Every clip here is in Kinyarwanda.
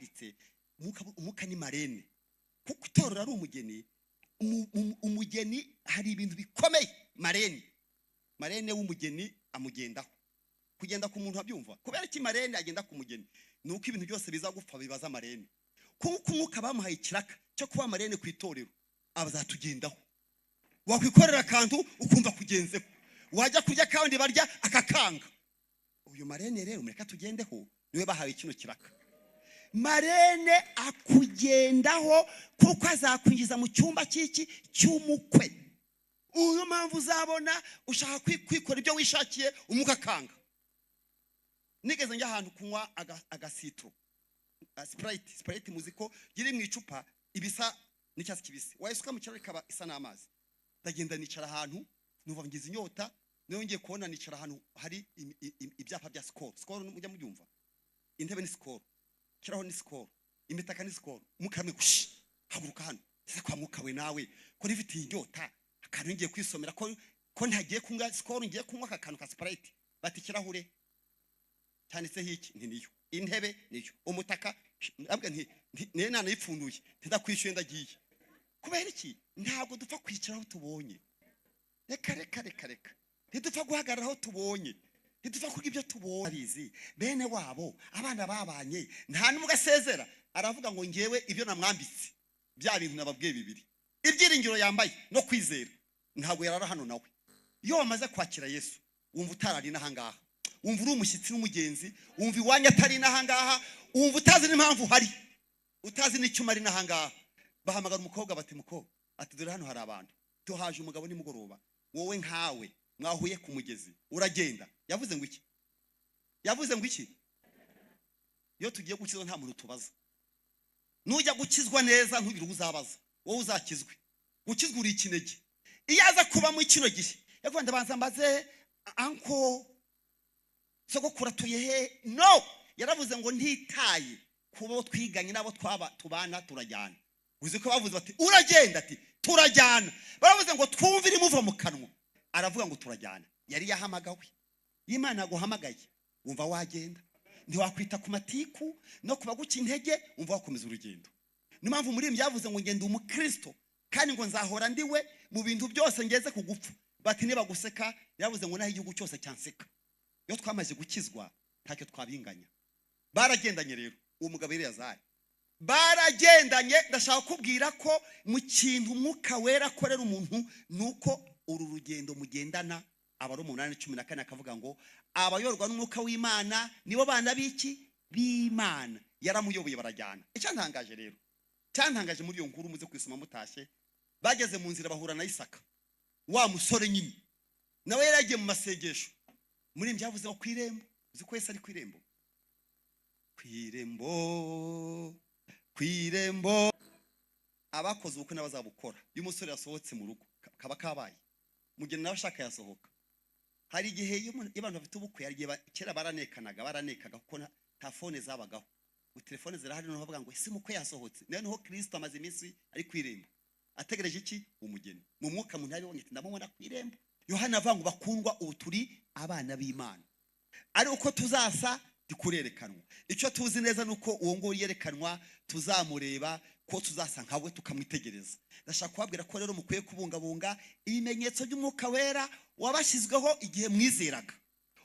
Yamwambitse umwuka ni marraine, kuko itorero ari umugeni. Umugeni hari ibintu bikomeye. Marraine w'umugeni amugendaho. Kugenda ku muntu abyumva. Kubera iki marraine agenda ku mugeni? Ni uko ibintu byose biza gupfa bibaza marraine. Kuko umwuka bamuhaye ikiraka cyo kuba marraine ku itorero, abazatugendaho. Wakwikorera akantu ukumva kugenzeho, wajya kurya kandi barya akakanga. Uyu marraine rero mureka tugendeho, niwe bahawe kino kiraka. Marraine akugendaho kuko azakwinjiza mu cyumba cy'iki? Cy'umukwe. Uyu mpamvu uzabona ushaka kwikora ibyo wishakiye, umwuka akanga. Nigeze njya ahantu kunywa agasitro, Sprite. Sprite muzi ko iri mu icupa ibisa n'icyatsi kibisi, wayisuka mu kirahuri ikaba isa n'amazi. Ndagenda nicara ahantu, numva ngize inyota. Niyo ngiye kubona nicara ahantu hari ibyapa bya Skol. Skol mujya mubyumva, intebe ni Skol, kiraho ni Skol, imitaka ni Skol. Umwuka gushi, haguruka hano. Ese kwa mwuka we nawe ko nifitiye inyota, akantu ngiye kwisomera, ko ntagiye kunywa Skol, ngiye kunywa aka kantu ka Sprite? Bati ikirahure cyanditseho iki? Nti niyo intebe, niyo umutaka. Nabwo nti niyo nanayipfunduye, ntidakwishyuye, ndagiye. Kubera iki? Ntabwo dupfa kwicara aho tubonye. Reka reka reka reka, ntidupfa guhagarara aho tubonye, ntidupfa kurya ibyo tubonye. Abizi bene wabo, abana babanye, nta n'umwe asezera. Aravuga ngo ngewe ibyo namwambitse, bya bintu nababwiye bibiri, ibyiringiro yambaye no kwizera, ntabwo yarara hano nawe. Iyo wamaze kwakira Yesu, wumva utarari n'ahangaha, wumva uri umushyitsi n'umugenzi, wumva iwanyu atari n'ahangaha, wumva utazi n'impamvu uhari, utazi n'icyo umara n'ahangaha. Bahamagara umukobwa bati: "Mukobwa," ati, "dore hano hari abantu, tuhaje umugabo nimugoroba, wowe nkawe mwahuye ku mugezi, uragenda?" Yavuze ngo iki? Yavuze ngo iki? Iyo tugiye gukizwa nta muntu tubaza. Nujya gukizwa neza ntugire uwo uzabaza, wowe uzakizwe. Gukizwa uri ikinege. Iyo aza kuba muri kino gihe, yavuga: "Ndabanza mbaze uncle, sogokuru atuye he?" No, yaravuze ngo ntitaye ku bo twiganye n'abo twaba tubana, turajyana. Uzi ko bavuze bati: "Uragenda?" Ati: "Turajyana." Baravuze ngo twumve imuva mu kanwa, aravuga ngo turajyana. Yari yahamagawe. Iyo Imana yaguhamagaye wumva wagenda, ntiwakwita ku matiku no kubaguca intege, wumva wakomeza urugendo. Niyo mpamvu muri ibi byavuze ngo ngenda umukristo kandi ngo nzahora ndiwe mu bintu byose ngeze ku gupfa. Bati niba guseka, yavuze ngo naho igihugu cyose cyanseka. Iyo twamaze gukizwa ntacyo twabinganya. Baragendanye rero, uwo mugabo Eleyazari baragendanye. Ndashaka kubwira ko mu kintu Umwuka Wera akorera umuntu ni uko uru rugendo mugendana. Abaroma 8:14 akavuga ngo abayoborwa n'Umwuka w'Imana nibo bana b'iki? B'Imana. Yaramuyoboye barajyana. Icyantangaje rero, cyantangaje muri iyo nkuru, muze kwisoma mutashye, bageze mu nzira bahura na Isaka, wa musore nyine nawe yari yagiye mu masengesho. Muri ibi byavuze ngo ku irembo, uzi ko Yesu ari ku irembo, ku irembo, ku irembo. Abakoze ubukwe n'abazabukora, iyo umusore yasohotse mu rugo kaba kabaye, mugeni nawe ashaka yasohoka. Hari igihe iyo abantu bafite ubukwe, hari igihe kera baranekanaga, baranekaga kuko nta phone zabagaho. Ubu telefone zirahari, noneho bavuga ngo ese umukwe yasohotse? Noneho Kristo amaze iminsi ari ku irembo ategereje iki? Umugeni. Mu mwuka muntu yabibonye ati: "Ndamubona ku irembo." Yohana avuga ngo: "Bakundwa, ubu turi abana b'Imana, ari uko tuzasa ntikurerekanwa. Icyo tuzi neza ni uko uwo nguwo yerekanwa tuzamureba, ko tuzasa nkawe tukamwitegereza." Ndashaka kubabwira ko rero mukwiye kubungabunga ibimenyetso by'Umwuka Wera wabashyizweho igihe mwizeraga.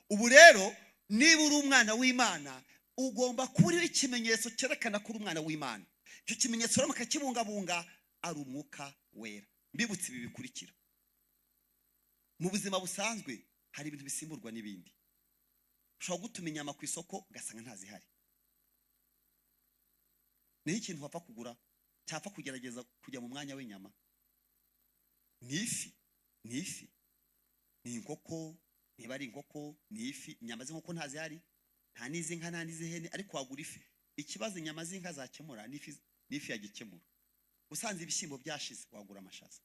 Ubu rero niba uri umwana w'Imana, ugomba kuba uriho ikimenyetso cyerekana ko uri umwana w'Imana. Icyo kimenyetso rero mukakibungabunga, ari Umwuka Wera. Mbibutse ibi bikurikira: mu buzima busanzwe hari ibintu bisimburwa n'ibindi. Ushobora gutuma inyama ku isoko ugasanga ntazihari. Niho ikintu wapfa kugura cyapfa kugerageza kujya mu mwanya w'inyama ni ifi, ni ifi, ni inkoko. Niba ari inkoko, ni ifi. Inyama z'inkoko ntazihari, nta n'iz'inka, nta n'iz'ihene, ariko wagura ifi. Ikibazo inyama z'inka zakemura n'ifi, n'ifi yagikemura. Usanze ibishyimbo byashize wagura amashaza,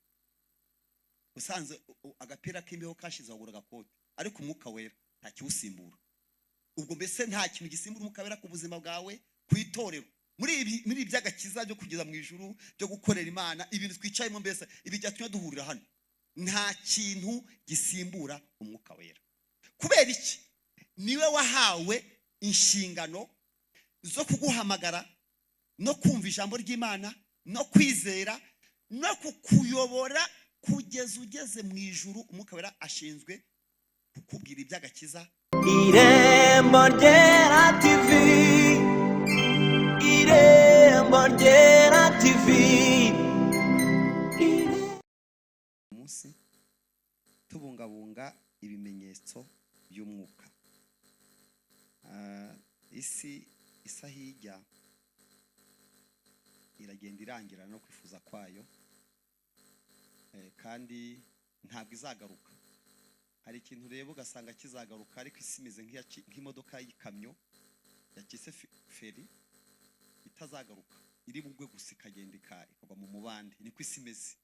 usanze agapira k'imbeho kashize wagura agakoti, ariko Umwuka Wera nta kiwusimbura. Ubwo mbese nta kintu gisimbura Umwuka Wera ku buzima bwawe, ku itorero, muri ibi by'agakiza byo kugeza mu ijuru, byo gukorera Imana, ibintu twicayemo, mbese ibi byatumye duhurira hano. Nta kintu gisimbura Umwuka Wera. Kubera iki? Niwe wahawe inshingano zo kuguhamagara. No kumva ijambo ry'Imana, no kwizera, no kukuyobora kugeza ugeze mu ijuru. Umwuka Wera ashinzwe kukubwira iby'agakiza. Irembo Ryera TV, Irembo Ryera TV. Munsi tubungabunga ibimenyetso by'umwuka. Isi isa hirya iragenda irangira no kwifuza kwayo, kandi ntabwo izagaruka. Hari ikintu ureba ugasanga kizagaruka, ariko isi imeze nk'imodoka y'ikamyo yakise feri itazagaruka, iri bugwe gusa ikagenda ikagwa mu mubande. Niko isi imeze,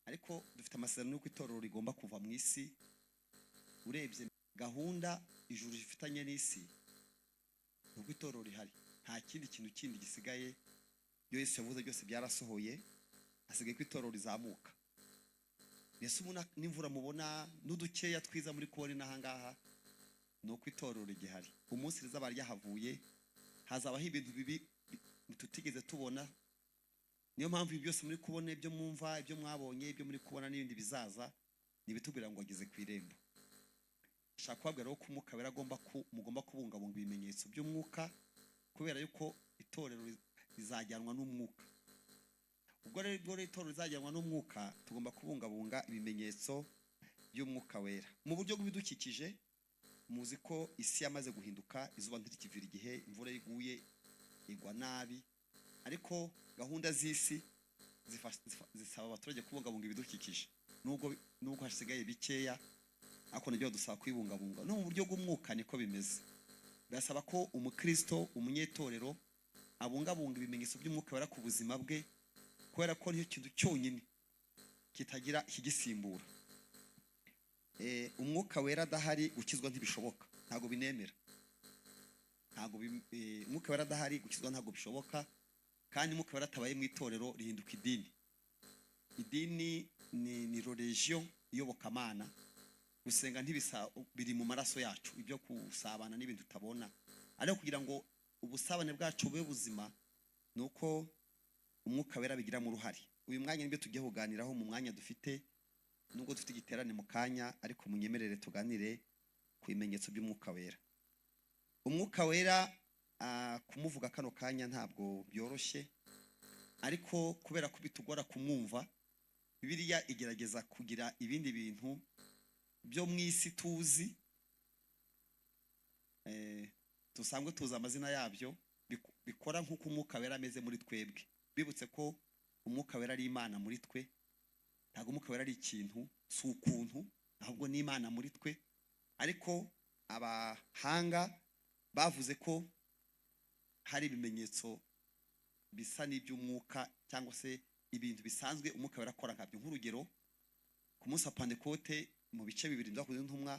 ariko dufite amasezerano y'uko itorero rigomba kuva mu isi. Urebye gahunda ijuru rifitanye n'isi, ni uko itorero rihari, nta kindi kintu kindi gisigaye. Ibyo Yesu yavuze byose byarasohoye, hasigaye ko itorero rizamuka. Mbese ubona n'imvura mubona n'udukeya twiza muri kubona n'ahangaha, ni uko itorero rigihari. Umunsi rizaba ryahavuye, hazabaho ibintu bibi tutigeze tubona. Niyo mpamvu ibi byose muri kubona, ibyo mwumva, ibyo mwabonye, ibyo muri kubona n'ibindi bizaza, ni ibitubwira ngo ageze ku irembo. Nshaka kubabwira rero ko Umwuka Wera mugomba kubungabunga ibimenyetso by'umwuka, kubera yuko itorero rizajyanwa n'umwuka. Ubwo rero itorero rizajyanwa n'umwuka, tugomba kubungabunga ibimenyetso by'Umwuka Wera. Mu buryo bw'ibidukikije, muzi ko isi yamaze guhinduka, izuba ntirikivira igihe, imvura iguye igwa nabi, ariko gahunda z'isi zisaba abaturage kubungabunga ibidukikije, nubwo hasigaye bikeya, ariko nabyo dusaba kwibungabunga. No mu buryo bw'umwuka niko bimeze. Birasaba ko umukristo, umunyetorero, abungabunga ibimenyetso by'Umwuka Wera ku buzima bwe, kubera ko nicyo kintu cyonyine kitagira ikigisimbura. Umwuka Wera adahari, gukizwa ntibishoboka, ntabwo binemera. Ntabwo Umwuka Wera adahari, gukizwa ntabwo bishoboka. Kandi Umwuka Wera atabaye mu itorero, rihinduka idini. Idini ni religion, iyobokamana. Gusenga ntibisa, biri mu maraso yacu, ibyo gusabana n'ibintu tutabona. Ariko kugira ngo ubusabane bwacu bube buzima, ni uko Umwuka Wera bigiramo uruhare. Uyu mwanya nibyo tugiye kuganiraho mu mwanya dufite, nubwo dufite igiterane mu kanya, ariko munyemerere tuganire ku bimenyetso by'Umwuka Wera. Umwuka Wera, kumuvuga kano kanya ntabwo byoroshye, ariko kubera ko bitugora kumwumva, Bibiliya igerageza kugira ibindi bintu byo mu isi tuzi, dusanzwe tuzi amazina yabyo, bikora nk'uko Umwuka Wera ameze muri twebwe. Bibutse ko Umwuka Wera ari Imana muri twe. Ntabwo Umwuka Wera ari ikintu, si ukuntu, ahubwo ni Imana muri twe. Ariko abahanga bavuze ko hari ibimenyetso bisa n'iby'umwuka, cyangwa se ibintu bisanzwe Umwuka Wera akora nkabyo. Nk'urugero, ku munsi wa Pantekote, mu bice bibiri byakozwe n'intumwa,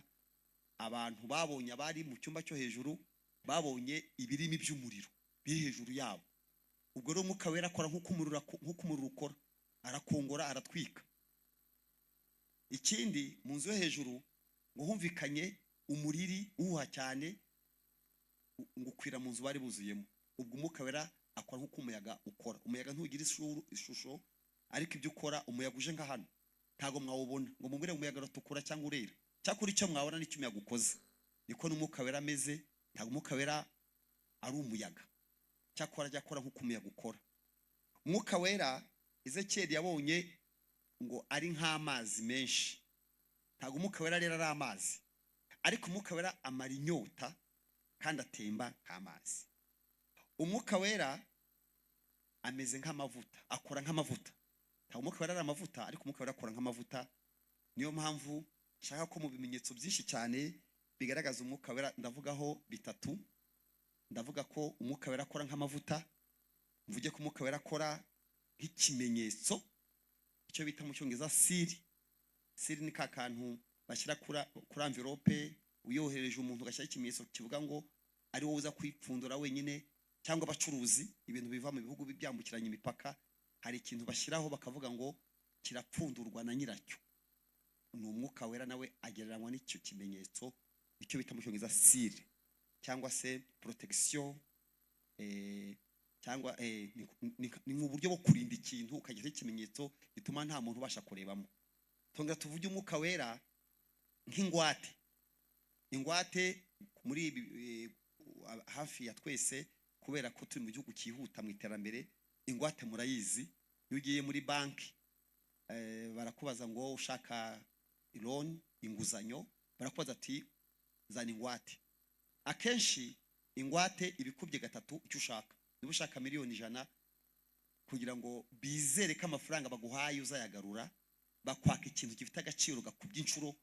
abantu babonye, abari mu cyumba cyo hejuru babonye ibirimi by'umuriro biri hejuru yabo. Ubwo rero Umwuka Wera akora nk'uko umuriro ukora, arakongora, aratwika. Ikindi, mu nzu yo hejuru ngo humvikanye umuriri uhuha cyane, ngo ukwira mu nzu bari buzuyemo. Ubwo Umwuka Wera akora nk'uko umuyaga ukora. Umuyaga ntugira ishusho, ariko ibyo ukora, umuyaga uje nka hano ntabwo mwawubona ngo mubwire umuyaga uratukura cyangwa urera. Cyakora icyo mwabona nicyo umuyaga ukoze. Niko n'Umwuka Wera ameze. Ntabwo Umwuka Wera ari umuyaga, cyakora ajya akora nk'uko umuyaga ukora. Umwuka Wera, Ezekiyeli yabonye ngo ari nk'amazi menshi. Ntabwo Umwuka Wera rero ari amazi, ariko Umwuka Wera amara inyota kandi atemba nk'amazi. Umwuka Wera ameze nk'amavuta, akora nk'amavuta. Ntabwo Umwuka Wera ari amavuta, ariko Umwuka Wera akora nk'amavuta. Niyo mpamvu nshaka ko mu bimenyetso byinshi cyane bigaragaza Umwuka Wera, ndavugaho bitatu. Ndavuga ko Umwuka Wera akora nk'amavuta, mvuge ko Umwuka Wera akora nk'ikimenyetso, icyo bita mu Cyongereza seal. Seal ni ka kantu bashyira kuri envelope uyohereje umuntu, ugashyiraho ikimenyetso kivuga ngo ari wowe uza kwipfundura wenyine, cyangwa abacuruzi ibintu biva mu bihugu byambukiranya imipaka, hari ikintu bashyiraho bakavuga ngo kirapfundurwa na nyiracyo. Ni Umwuka Wera nawe agereranywa n'icyo kimenyetso, icyo bita mu Cyongereza seal, cyangwa se protection, Cyangwa ni nk'uburyo bwo kurinda ikintu, ukagira ikimenyetso gituma nta muntu ubasha kurebamo. Tongera tuvuge Umwuka Wera nk'ingwate. Ingwate muri ibi, hafi ya twese, kubera ko turi mu gihugu cyihuta mu iterambere, ingwate murayizi. Iyo ugiye muri banki, barakubaza ngo ushaka loan, inguzanyo, barakubaza ati zana ingwate. Akenshi ingwate ibikubye gatatu icyo ushaka. Niba ushaka 100,000,000, kugira ngo bizere ko amafaranga baguhaye uzayagarura, bakwaka ikintu gifite agaciro gakubye inshuro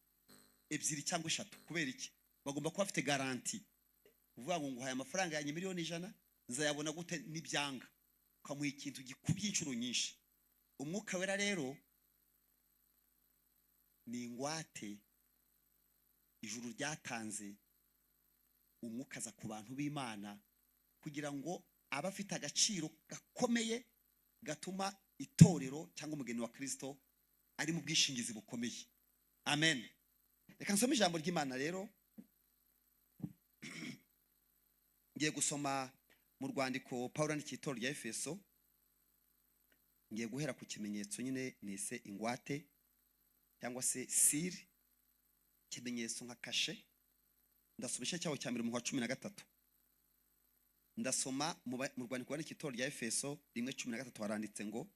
2 cyangwa 3. Kubera iki? Bagomba kuba bafite garantie. Uvuga ngo nguhaye amafaranga yanjye 100,000,000, nzayabona gute nibyanga? Ukamuha ikintu gikubye inshuro nyinshi. Umwuka Wera rero ni ingwate ijuru ryatanze. Umwuka aza ku bantu b'Imana kugira ngo abe afite agaciro gakomeye gatuma itorero cyangwa umugeni wa Kristo ari mu bwishingizi bukomeye. Amen. Reka nsome ijambo ry'Imana rero. Ngiye gusoma mu rwandiko Pawulo yandikiye itorero rya Efeso. Ngiye guhera ku kimenyetso nyine nise ingwate cyangwa se siri, ikimenyetso nka kashe. Ndasoma igice cyaho cya mbere mu wa 13. Ndasoma mu rwandiko rwandikiye itorero rya Efeso 1:13, haranditse ngo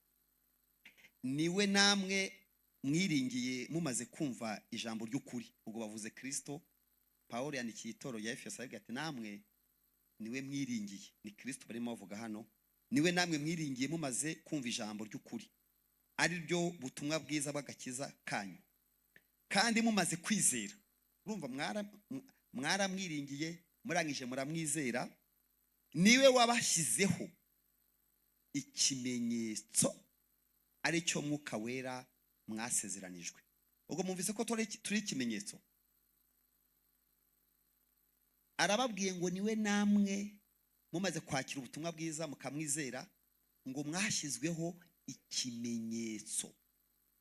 niwe namwe mwiringiye mumaze kumva ijambo ry'ukuri. Ubwo bavuze Kristo. Pawulo yandikiye itorero rya Efeso aravuga ati namwe niwe mwiringiye, ni Kristo barimo bavuga hano. Niwe namwe mwiringiye mumaze kumva ijambo ry'ukuri, ari ryo butumwa bwiza bw'agakiza kanyu, kandi mumaze kwizera. Urumva mwaramwiringiye, murangije muramwizera. Niwe wabashyizeho ikimenyetso ari cyo Mwuka Wera mwasezeranijwe. Ubwo mwumvise ko turi ikimenyetso. Arababwiye ngo niwe namwe mumaze kwakira ubutumwa bwiza mukamwizera, ngo mwashyizweho ikimenyetso.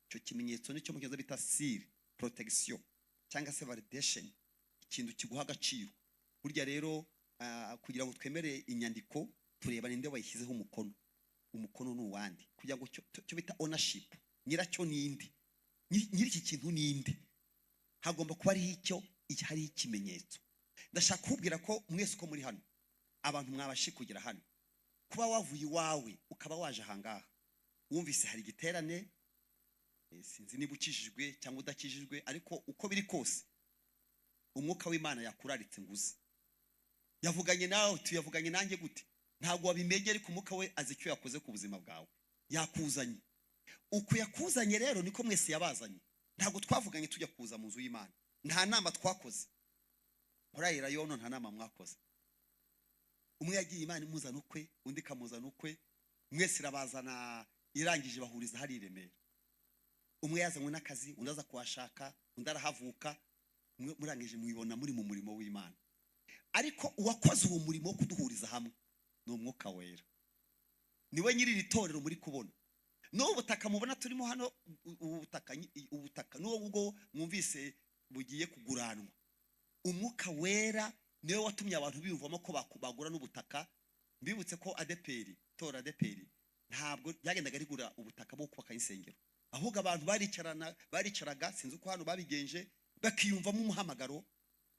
Icyo kimenyetso nicyo mu cyongereza bita seal, protection cyangwa se validation, ikintu kiguha agaciro. Burya rero, kugira ngo twemere inyandiko, tureba ninde wayishyizeho umukono. Umukono ni uwande, kugira ngo cyo bita ownership, nyiracyo ninde, nyiri iki kintu ninde. Hagomba kuba hariho icyo, hariho ikimenyetso. Ndashaka kubwira ko mwese uko muri hano, abantu mwabashe kugera hano, kuba wavuye iwawe ukaba waje ahangaha, wumvise hari igiterane, sinzi niba ukijijwe cyangwa udakijijwe, ariko uko biri kose umwuka w'Imana yakuraritse nguze. Yavuganye nawe, tuyavuganye nanjye gute? Ntabwo wabimenye, ariko umwuka we azi icyo yakoze ku buzima bwawe, yakuzanye. Uko yakuzanye rero niko mwese yabazanye. Ntabwo twavuganye tujya kuza mu nzu y'Imana, nta nama twakoze. Murayira yono, nta nama mwakoze. Umwe yagiye Imana imuzana ukwe, undi ikamuzana ukwe, mwese irabazana, irangije bahuriza hari i Remera. Umwe yazanywe n'akazi, undi aza kuhashaka, undi arahavuka, mwe murangije mwibona muri mu murimo w'Imana. Ariko uwakoze uwo murimo wo kuduhuriza hamwe ni Umwuka Wera. Niwe nyiri iri torero muri kubona. N'ubu butaka mubona turimo hano, ubutaka n'uwo ubwo mwumvise bugiye kuguranwa. Umwuka Wera niwe watumye abantu biyumvamo ko bagura n'ubutaka. Mbibutse ko ADEPR, tora ADEPR, ntabwo ryagendaga rigura ubutaka bwo kubaka insengero, ahubwo abantu baricaraga, sinzi uko hano babigenje, bakiyumvamo umuhamagaro,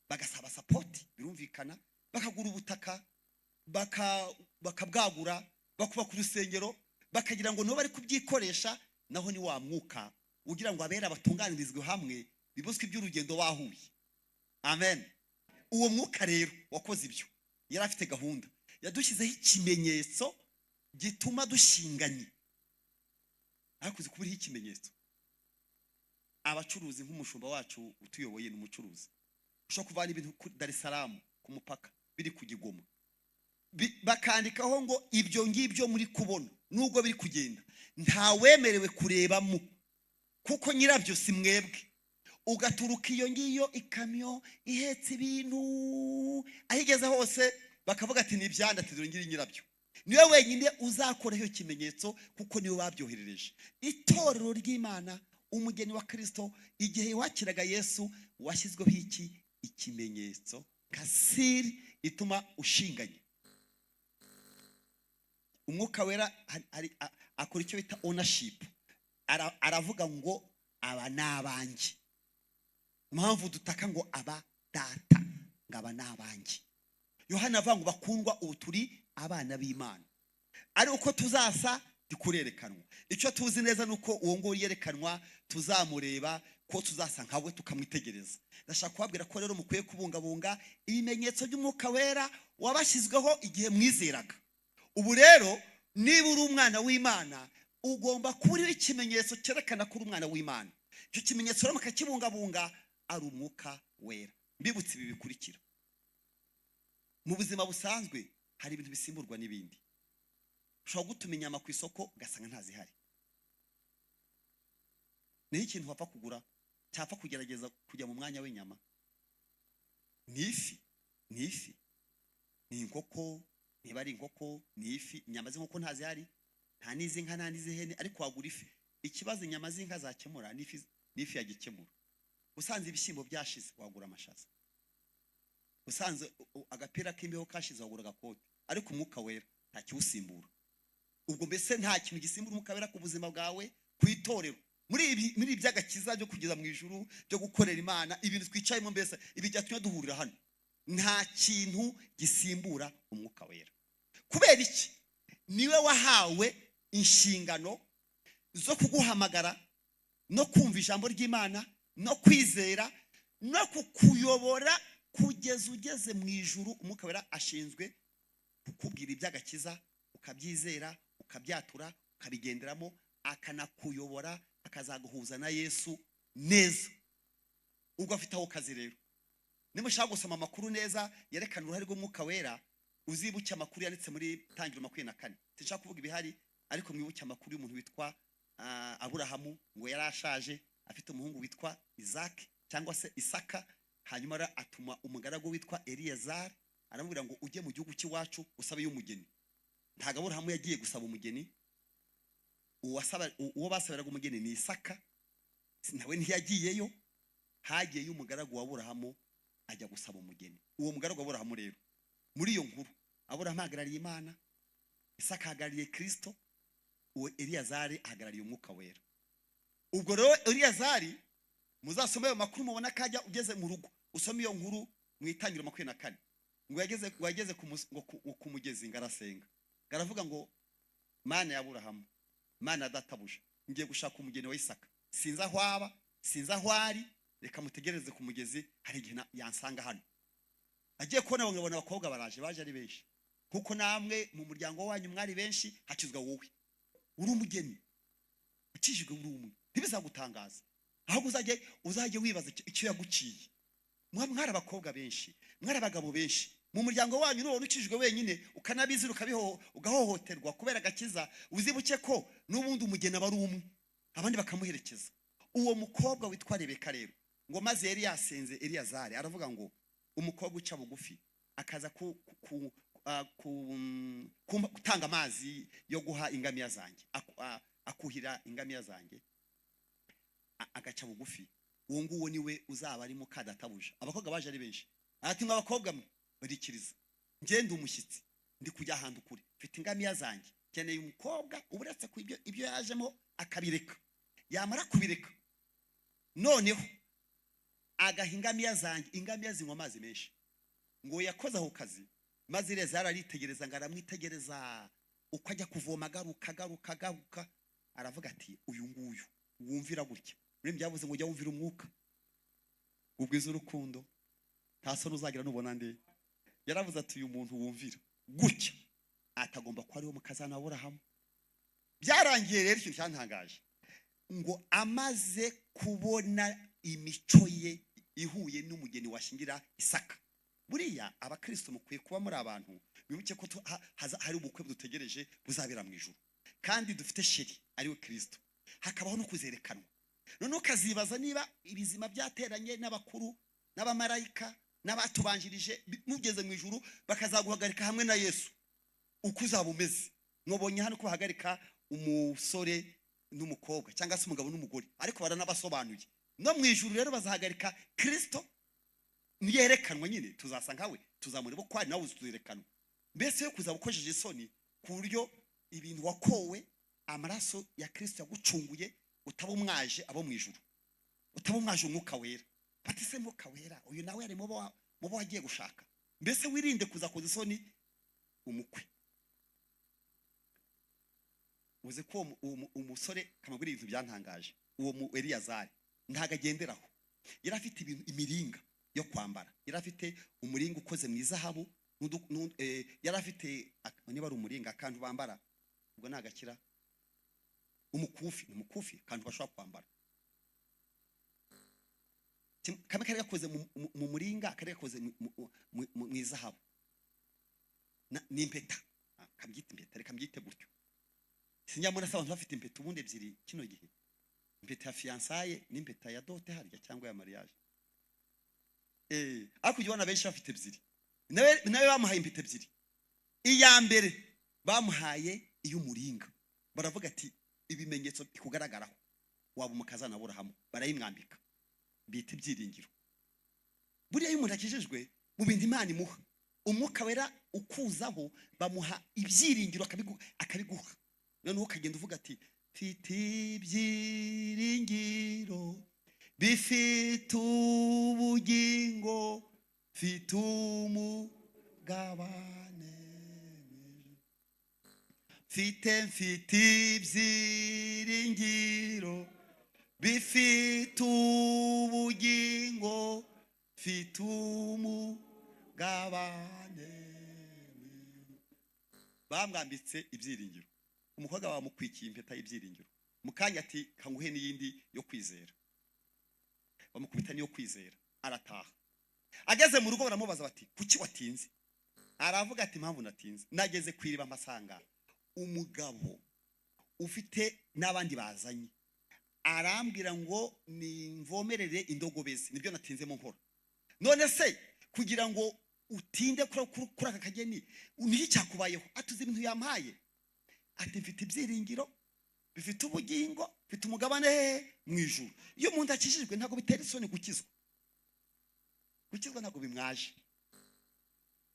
bagasaba support, birumvikana, bakagura ubutaka, bakabwagura, bakubaka urusengero, bakagira ngo nibo bari kubyikoresha. Naho ni wa mwuka ugira ngo abera batunganirizwe hamwe, bibuzwe iby'urugendo bahuye. Amen. Uwo mwuka rero wakoze ibyo, yari afite gahunda, yadushyizeho ikimenyetso gituma dushinganye. Ariko uzi kuba uriho ikimenyetso. Abacuruzi nk'umushumba wacu utuyoboye ni umucuruzi, ushobora kuvana ibintu ku Dar es Salaam ku mupaka biri ku Gigoma, bakandikaho ngo ibyo ngibyo muri kubona nubwo biri kugenda ntawemerewe kurebamo kuko nyirabyo si mwebwe. Ugaturuka iyo ngiyo ikamyo ihetse ibintu, aho igeze hose bakavuga ati ni ibyanda, ati dore ngiri nyirabyo. Niwe wenyine uzakoraho icyo kimenyetso kuko niwe babyoherereje. Itorero ry'Imana, umugeni wa Kristo, igihe wakiraga Yesu washyizweho iki ikimenyetso nka siri ituma ushinganye. Umwuka Wera akora icyo bita ownership. Aravuga ngo aba ni abanjye. Impamvu dutaka ngo aba data, ngo aba ni abanjye. Yohana avuga ngo bakundwa, ubu turi abana b'Imana, ari uko tuzasa ntikurerekanwa. Icyo tuzi neza ni uko uwo nguwo yerekanwa tuzamureba, ko tuzasa nkawe tukamwitegereza. Ndashaka kubabwira ko rero mukwiye kubungabunga ibimenyetso by'Umwuka Wera wabashyizweho igihe mwizeraga. Ubu rero niba uri umwana w'Imana, ugomba kuba uriho ikimenyetso cyerekana ko uri umwana w'Imana. Icyo kimenyetso rero mukakibungabunga, ari Umwuka Wera. Mbibutse ibi bikurikira: mu buzima busanzwe hari ibintu bisimburwa n'ibindi. Ushobora gutuma inyama ku isoko ugasanga ntazihari. Niho ikintu wapfa kugura cyapfa kugerageza kujya mu mwanya w'inyama ni ifi, ni ifi, ni inkoko. Niba ari inkoko, ni ifi. Inyama z'inkoko ntazihari, nta n'iz'inka, nta n'iz'ihene, ariko wagura ifi. Ikibazo inyama z'inka zakemura n'ifi, n'ifi yagikemura. Usanze ibishyimbo byashize, wagura amashaza. Usanze agapira k'imbeho kashize, wagura agakoti. Ariko Umwuka Wera nta kiwusimbura. Ubwo mbese nta kintu gisimbura Umwuka Wera ku buzima bwawe, ku itorero, muri ibi by'agakiza, byo kugeza mu ijuru, byo gukorera Imana, ibintu twicayemo, mbese ibi byatumye duhurira hano. Nta kintu gisimbura Umwuka Wera. Kubera iki? Niwe wahawe inshingano zo kuguhamagara no kumva ijambo ry'Imana no kwizera no kukuyobora kugeza ugeze mu ijuru. Umwuka Wera ashinzwe kukubwira iby'agakiza, ukabyizera, ukabyatura, ukabigenderamo, akanakuyobora, akazaguhuza na Yesu neza. Ubwo afite aho kazi. Rero niba ushaka gusoma amakuru neza yerekana uruhare rw'Umwuka Wera, uzibuke amakuru yanditse muri Tangiro 24. Sinshaka kuvuga ibihari, ariko mwibuke amakuru y'umuntu witwa Aburahamu. Ngo yari ashaje, afite umuhungu witwa Isaac cyangwa se Isaka. Hanyuma atuma umugaragu witwa Eliyezari, aramubwira ngo ujye mu gihugu cy'iwacu usabe umugeni. Ntabwo Aburahamu yagiye gusaba umugeni. Uwo basabiraga umugeni ni Isaka, nawe ntiyagiyeyo. Hagiyeyo umugaragu wa Aburahamu, ajya gusaba umugeni. Uwo mugaragu wa Aburahamu rero, muri iyo nkuru, Aburahamu ahagarariye Imana, Isaka ahagarariye Kristo, uwo Eliyazari ahagarariye Umwuka Wera. Ubwo rero Eliyazari, muzasome ayo makuru, mubona ko ajya ugeze mu rugo usome iyo nkuru mu Itangiro 24. Ngo yageze ngo ku mugezi, ngo arasenga, ngo aravuga ngo: "Mana ya Aburahamu, Mana ya databuja, ngiye gushaka umugeni wa Isaka, sinzi aho aba, sinzi aho ari, reka mutegereze ku mugezi, hari igihe yansanga hano." Agiye kubona, ngabona abakobwa baraje, baje ari benshi, kuko namwe mu muryango wanyu mwari benshi, hakizwa wowe uri umugeni ukijijwe uri umwe. Ntibizagutangaza, ahubwo uzajye wibaza icyo yaguciye. Mwari abakobwa benshi, mwari abagabo benshi mu muryango wanyu, nubona ukijijwe wenyine, ukanabizira, ugahohoterwa kubera agakiza, uzibuke ko n'ubundi umugeni aba ari umwe, abandi bakamuherekeza. Uwo mukobwa witwa Rebeka rero, ngo maze yari yasenze, Eliyazari aravuga ngo umukobwa uca bugufi akaza gutanga amazi yo guha ingamiya zanjye, akuhira ingamiya zanjye, agaca bugufi, uwo nguwo niwe uzaba ari muka databuja. Abakobwa baje ari benshi. Ati: "Mwa abakobwa mwe, barikiriza, ngende umushyitsi, ndi kujya ahantu kure, mfite ingamiya zanjye, nkeneye umukobwa uretse ku ibyo yajemo akabireka, yamara kubireka noneho agaha ingamiya zanjye, ingamiya zinywa amazi menshi." Ngo yakoze ako kazi, maze Eleyazari aritegereza, ngo aramwitegereza uko ajya kuvoma, agaruka, agaruka, agaruka, aravuga ati: "Uyu nguyu wumvira gutya." Muri byavuze ngo ujya wumvira Umwuka, ubwiza urukundo, nta soni uzagira nubona nde. Yaravuze ati: "Uyu muntu wumvira gutya atagomba kuba ariwe mukazana wa Aburahamu." Byarangiye rero, ikintu cyantangaje, ngo amaze kubona imico ye ihuye n'umugeni washingira Isaka. Buriya abakristo mukwiye kuba muri abantu bibuke ko hari ubukwe budutegereje buzabera mu ijuru, kandi dufite chéri ariwe Kristo, hakabaho no kuzerekanwa. Noneho ukazibaza niba ibizima byateranye n'abakuru n'abamarayika n'abatubanjirije, mugeze mu ijuru bakazaguhagarika hamwe na Yesu, uko uzaba umeze. Mwabonye hano ko bahagarika umusore n'umukobwa cyangwa se umugabo n'umugore, ariko baranabasobanuye. No mu ijuru rero bazahagarika Kristo niyerekanwa nyine, tuzasa nkawe, tuzamureba uko ari, nawe uzerekanwa. Mbese yo kuzaba ukojeje isoni ku buryo Ibintu wakowe, amaraso ya Kristo yagucunguye, utaba umwaje abo mu ijuru, utaba umwaje Umwuka Wera. Bati se Mwuka Wera uyu nawe yari mubo wagiye gushaka? Mbese wirinde kuza koza isoni umukwe. Uzi ko uwo umusore kamagura ibintu byantangaje, uwo mu Eliyazari ntago agenderaho. Yari afite ibintu, imiringa yo kwambara, yari afite umuringa ukoze mu izahabu, yari afite, niba ari umuringa, akantu bambara, ubwo nagakira, umukufi, ni umukufi, akantu bashobora kwambara. Kamwe kari gakoze mu muringa, kari gakoze mu izahabu. Ni impeta. Kambyite impeta, reka mbyite gutyo. Sinyamuna se abantu bafite impeta ubundi ebyiri kino gihe, impeta ya fiançailles n'impeta ya dot harya cyangwa ya mariage. Ariko ujya ubona benshi bafite ebyiri. Nawe bamuhaye impeta ebyiri. Iya mbere bamuhaye iy'umuringa, baravuga ati ibimenyetso bikugaragaraho waba umukazana Aburahamu, barayimwambika, bita ibyiringiro. Buriya iyo umuntu akijijwe, mu bintu Imana imuha, Umwuka Wera ukuzaho, bamuha ibyiringiro, akabiguha. Noneho ukagenda uvuga ati mfite ibyiringiro bifite ubugingo, mfite umugabane, mfite ibyiringiro bifite ubugingo, mfite umugabane. Bamwambitse ibyiringiro. Umukobwa bamukwikiye impeta y'ibyiringiro. Mu kanya ati kanguhe n'iyindi yo kwizera, bamukubita n'iyo kwizera, arataha. Ageze mu rugo baramubaza bati kuki watinze? Aravuga ati impamvu natinze, nageze ku iriba mpasanga umugabo ufite n'abandi bazanye, arambwira ngo nimvomerere indogobe ze, nibyo natinzemo nkora. None se kugira ngo utinde kuri aka kageni niki cyakubayeho? Atuzi ibintu yampaye, ati mfite ibyiringiro bifite ubugingo, mfite umugabane hehe? Mu ijuru. Iyo umuntu akijijwe ntabwo bitera isoni gukizwa. Gukizwa ntabwo bimwaje,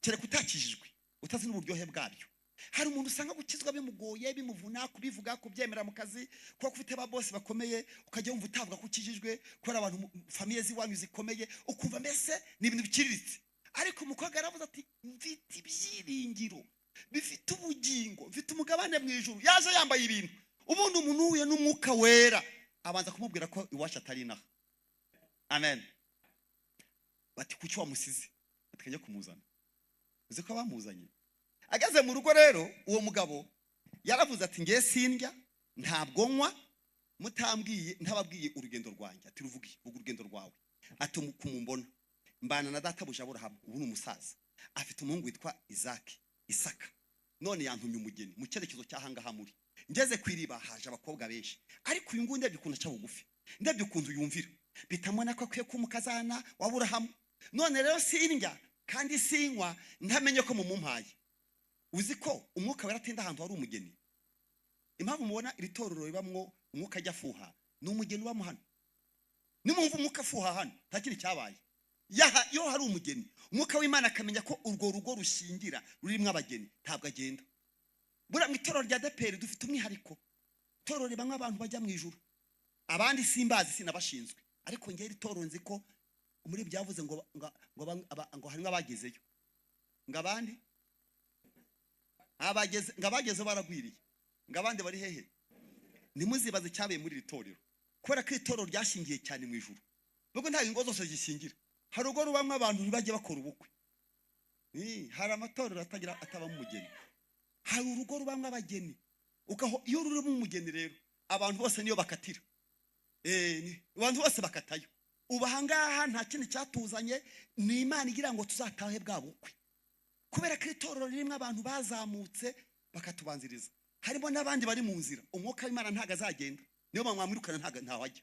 kereka utakijijwe utazi n'uburyohe bwabyo. Hari umuntu usanga gukizwa bimugoye, bimuvuna kubivuga, kubyemera mu kazi, kuba ufite ba boss bakomeye, ukajya wumva utavuga ko ukijijwe kubera abantu famille z'iwanyu zikomeye, ukumva mbese ni ibintu biciriritse. Ariko umukobwa yaravuze ati mfite ibyiringiro bifite ubugingo, mfite umugabane mu ijuru. Yaje yambaye ibintu. Ubundi umuntu uhuye n'Umwuka Wera abanza kumubwira ko iwacu atari inaha. Amen. Bati kuki wamusize? Ati kajya kumuzana. Uzi ko bamuzanye. Ageze mu rugo rero uwo mugabo yaravuze ati ngiye sindya, ntabwo nywa, mutambwiye, ntababwiye urugendo rwanjye. Ati ruvuge, vuga urugendo rwawe. Ati kumumbona mbana na databuja Aburahamu, ubu ni umusaza, afite umuhungu witwa Isaki, Isaka. None yantumye umugeni mu cyerekezo cy'ahangaha muri. Ngeze ku iriba haje abakobwa benshi, ariko uyu nguyu ndebye ukuntu aca bugufi, ndebye ukuntu yumvira, bitamubona ko akwiye kuba umukazana wa Aburahamu. None rero sindya kandi sinywa ntamenye ko mumumpaye. Uzi ko Umwuka Wera atinda ahantu hari umugeni. Impamvu mubona iri torero ribamwo Umwuka ajya afuha, ni umugeni ubamo hano. Nimumva Umwuka afuha hano, nta kindi cyabaye. Iyo hari umugeni, Umwuka w'Imana akamenya ko urwo rugo rushingira rurimo abageni, ntabwo agenda. Buriya mu itorero rya ADEPR dufite umwihariko. Itorero ribamwo abantu bajya mu ijuru, abandi simbazi, sinabashinzwe. Ariko ngewe iri torero nzi ko muri byavuze ngo harimo abagezeyo, ngo abandi abageze, ngo abagezeyo baragwiriye, ngo abandi bari hehe? Ntimuzibaze icyabaye muri iri torero, kubera ko iri torero ryashingiye cyane mu ijuru. Nubwo nta ingo zose zishingira, hari urugo rubamwo abantu ntibajye bakora ubukwe. Hari amatorero atagira atabamo umugeni. Hari urugo rubamwo abageni. Ukaho iyo rurimo umugeni rero abantu bose niyo bakatira. Abantu bose bakatayo. Ubu ahangaha nta kindi cyatuzanye, ni Imana igira ngo tuzatahe bwa bukwe. Kubera ko itorero ririmo abantu bazamutse bakatubanziriza, harimo n'abandi bari mu nzira. Umwuka w'Imana ntago azagenda, niyo bamwamwirukana ntago ntaho ajya.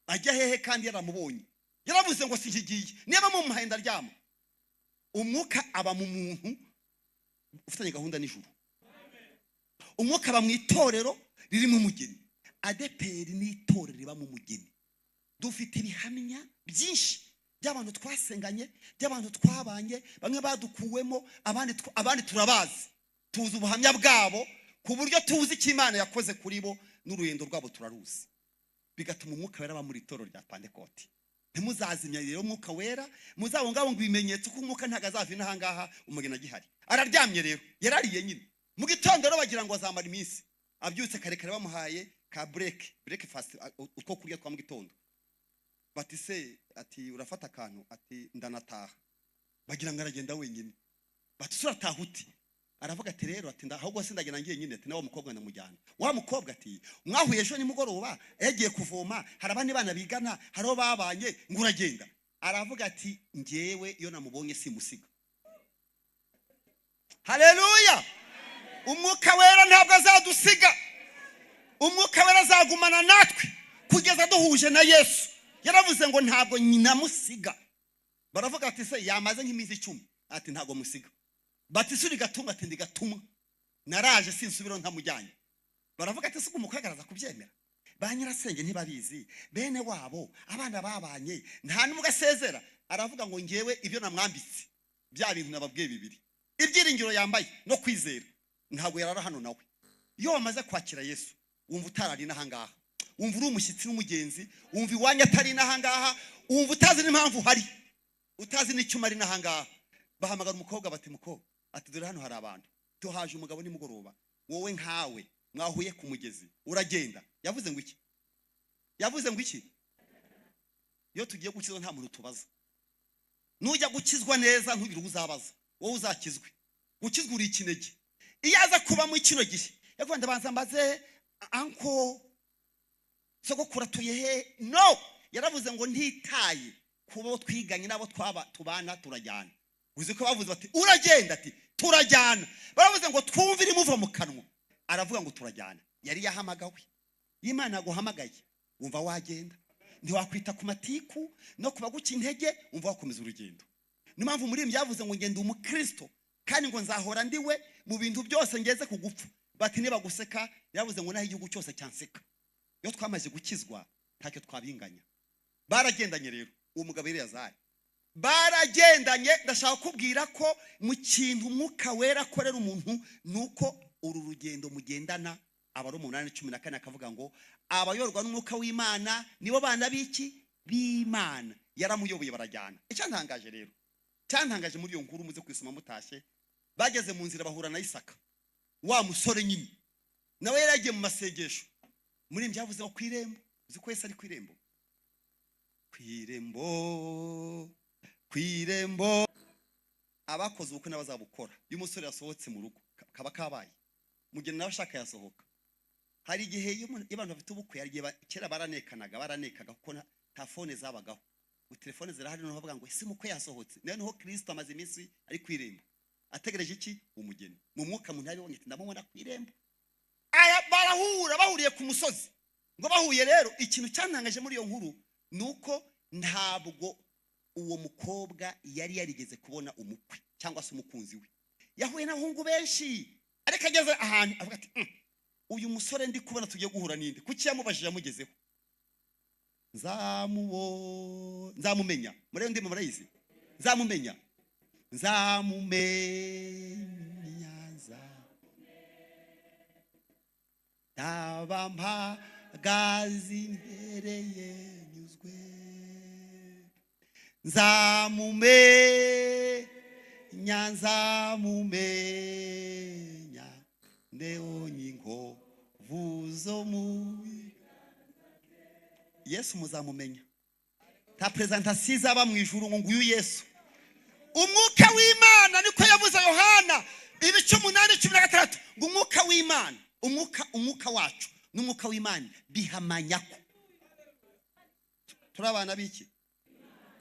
Ajya hehe kandi yaramubonye? Yaravuze ngo sinkigiye, niba mumuhaye ndaryama. Umwuka aba mu muntu ufitanye gahunda n'ijuru. Umwuka aba mu itorero ririmo umugeni. ADEPR ni itorero ribamo umugeni. Dufite ibihamya byinshi by'abantu twasenganye, by'abantu twabanye, bamwe badukuwemo, abandi turabazi, tuzi ubuhamya bwabo. Ku buryo tuzi icyo Imana yakoze kuri bo n'urugendo rwabo turaruzi. Bigatuma umwuka wera aba muri itorero rya Pantekoti. Ntimuzazimya rero umwuka wera, muzabungabunga ibimenyetso ko umwuka ntabwo azava inaha ngaha umugeni agihari. Araryamye rero, yarariye nyine. Mu gitondo rero bagira ngo azamara iminsi. Abyutse kare kare bamuhaye ka breakfast, utwo kurya twa mu gitondo. Bati se, ati urafata akantu, ati ndanataha. Bagira ngo aragenda wenyine. Bati se urataha uti? Aravuga ati rero, ati ahubwo se ndagenda ngiye nyine, ati nawe mukobwa ndamujyana. Wa mukobwa ati mwahuye ejo nimugoroba yagiye kuvoma, hari abandi bana bigana, hari abo babanye, ngo uragenda. Aravuga ati njyewe iyo namubonye simusiga. Haleluya! Umwuka wera ntabwo azadusiga. Umwuka wera azagumana natwe kugeza duhuje na Yesu. Yaravuze ngo ntabwo namusiga. Baravuga ati se yamaze nk'iminsi 10, ati ntabwo musiga. Bati se uri gatumwa, ati ndi gatumwa, naraje sinsubira ntamujyanye. Baravuga ati se umukagaraza kubyemera, ba nyirasenge ntibabizi, bene wabo abana babanye nta n'umwe asezera. Aravuga ngo ngewe ibyo namwambitse bya bintu nababwiye bibiri, ibyiringiro yambaye no kwizera, ntabwo yarara hano nawe. Iyo wamaze kwakira Yesu wumva utarari n'aha ngaha, wumva uri umushyitsi n'umugenzi, wumva iwanyu atari n'aha ngaha, wumva utazi n'impamvu uhari, utazi n'icyo umara n'aha ngaha. Bahamagara umukobwa bati mukobwa, ati dore hano hari abantu, tuhaje umugabo nimugoroba, wowe nkawe mwahuye ku mugezi uragenda. Yavuze ngo iki? Yavuze ngo iki? Iyo tugiye gukizwa nta muntu tubaza. Nujya gukizwa neza ntugire uwo uzabaza, wowe uzakizwe. Gukizwa uri ikinege. Iyo aza kuba muri kino gihe yavuga ndabanza mbaze anko sogokuru atuye he? No, yaravuze ngo ntitaye kubo twiganye nabo twaba tubana turajyana. Uzi ko bavuze bati uragenda, ati turajyana. Baravuze ngo twumvire imuva mu kanwa, aravuga ngo turajyana. Yari yahamagawe. Imana yaguhamagaye wumva wagenda, ntiwakwita ku matiku no kubaguca intege, wumva wakomeza urugendo. Niyo mpamvu muri ibi byavuze ngo ngenda umukristo kandi ngo nzahora ndiwe mu bintu byose ngeze ku gupfa. Bati niba guseka, yavuze ngo naho igihugu cyose cyanseka. Iyo twamaze gukizwa ntacyo twabinganya. Baragendanye rero uwo mugabo Eleyazari baragendanye. Ndashaka kubwira ko mu kintu umwuka wera akorera umuntu nuko uru rugendo mugendana. Abaroma 8:14 akavuga ngo abayorwa n'umwuka w'Imana nibo bana b'iki? B'Imana. Yaramuyoboye barajyana. Icyantangaje rero, cyantangaje muri iyo nkuru muze kwisoma mutashye, bageze mu nzira bahura na Isaka, wa musore nyine nawe yari yagiye mu masengesho. Muri byavuze ko kwirembo, uzi ko Yesu ari kwirembo, kwirembo, kwirembo. Abakoze ubukwe n'abazabukora, iyo umusore yasohotse mu rugo kaba kabaye, mugeni nawe ashaka yasohoka. Hari igihe iyo abantu bafite ubukwe, hari igihe kera baranekanaga kuko nta phone zabagaho. Telefone zirahari, noneho bavuga ngo ese umukwe yasohotse. Noneho Kristo amaze iminsi ari kwirembo ategereje iki? Umugeni. Mu mwuka muntu yabibonye ati ndamubona kwirembo. Aya barahura, bahuriye ku musozi. Ngo bahuye rero, ikintu cyantangaje muri iyo nkuru nuko ntabwo uwo mukobwa yari yarigeze kubona umukwe cyangwa se umukunzi we. Yahuye n'abahungu benshi, ariko ageze ahantu avuga ati uyu musore ndi kubona tugiye guhura ninde? Kuki yamubajije yamugezeho? Nzamumenya. Muri ndimo murayizi? Nzamumenya. Nzamumenya nzaba mpagaze imbere ye nyuzwe. Nzamumenya, nzamumenya ndebonye inkovu zo mu Yesu. Muzamumenya. Ta presentation izaba mu ijuru ngo nguyu Yesu. Umwuka w'Imana niko yavuze Yohana ibice 8:16 ngo umwuka w'Imana, umwuka wacu n'umwuka w'Imana bihamanya ko turi abana b'iki?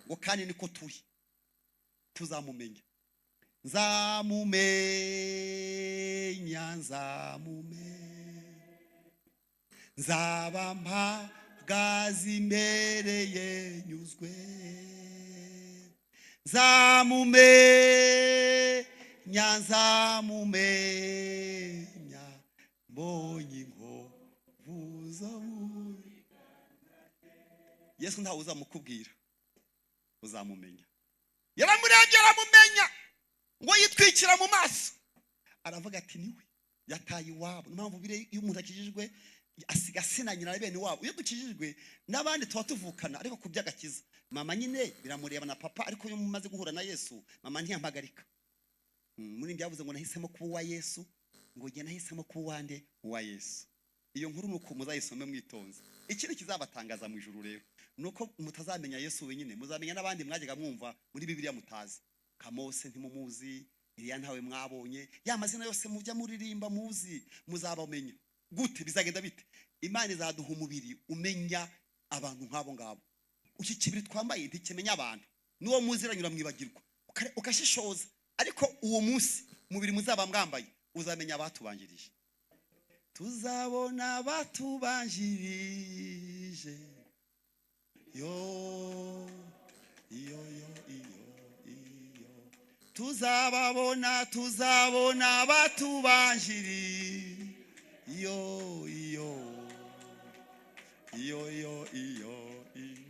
Ngo kandi niko turi, tuzamumenya. Nzamumenya, nzamumenya, nzaba mpagaze imbere ye nyuzwe. Nzamumenya, nzamumenya mbonye inkovu zo mu. Yesu ntawe uzamukubwira, uzamumenya. Yaramurebye aramumenya, ngo yitwikira mu maso, aravuga ati niwe. Yataye iwabo. Niyo mpamvu bire iyo umuntu akijijwe asiga se na nyina na bene wabo. Iyo dukijijwe n'abandi tuba tuvukana, ariko ku by'agakiza mama nyine biramureba na papa. Ariko iyo mumaze guhura na Yesu, mama ntiyampagarika. Muri byavuze ngo nahisemo kuba uwa Yesu, ngo njye nahisemo kuba uwande? Uwa Yesu. Iyo nkuru ni uko muzayisome mwitonze. Ikindi kizabatangaza mu ijuru rero ni uko mutazamenya Yesu wenyine, muzamenya n'abandi mwajyaga mwumva muri Bibiliya mutazi. Kamose ntimumuzi, Eliya ntawe mwabonye, ya mazina yose mujya muririmba muzi, muzabamenya. Gute? Bizagenda bite? Imana izaduha umubiri umenya abantu nk'abo ngabo. Iki kibiri twambaye ntikimenya abantu, n'uwo muziranye uramwibagirwa, ugashishoza. Ariko uwo munsi umubiri muzaba mwambaye uzamenya abatubanjirije. Tuzabona abatubanjirije, yo iyo yo iyo iyo, tuzababona, tuzabona abatubanjirije, iyo iyo iyo iyo iyo iyo.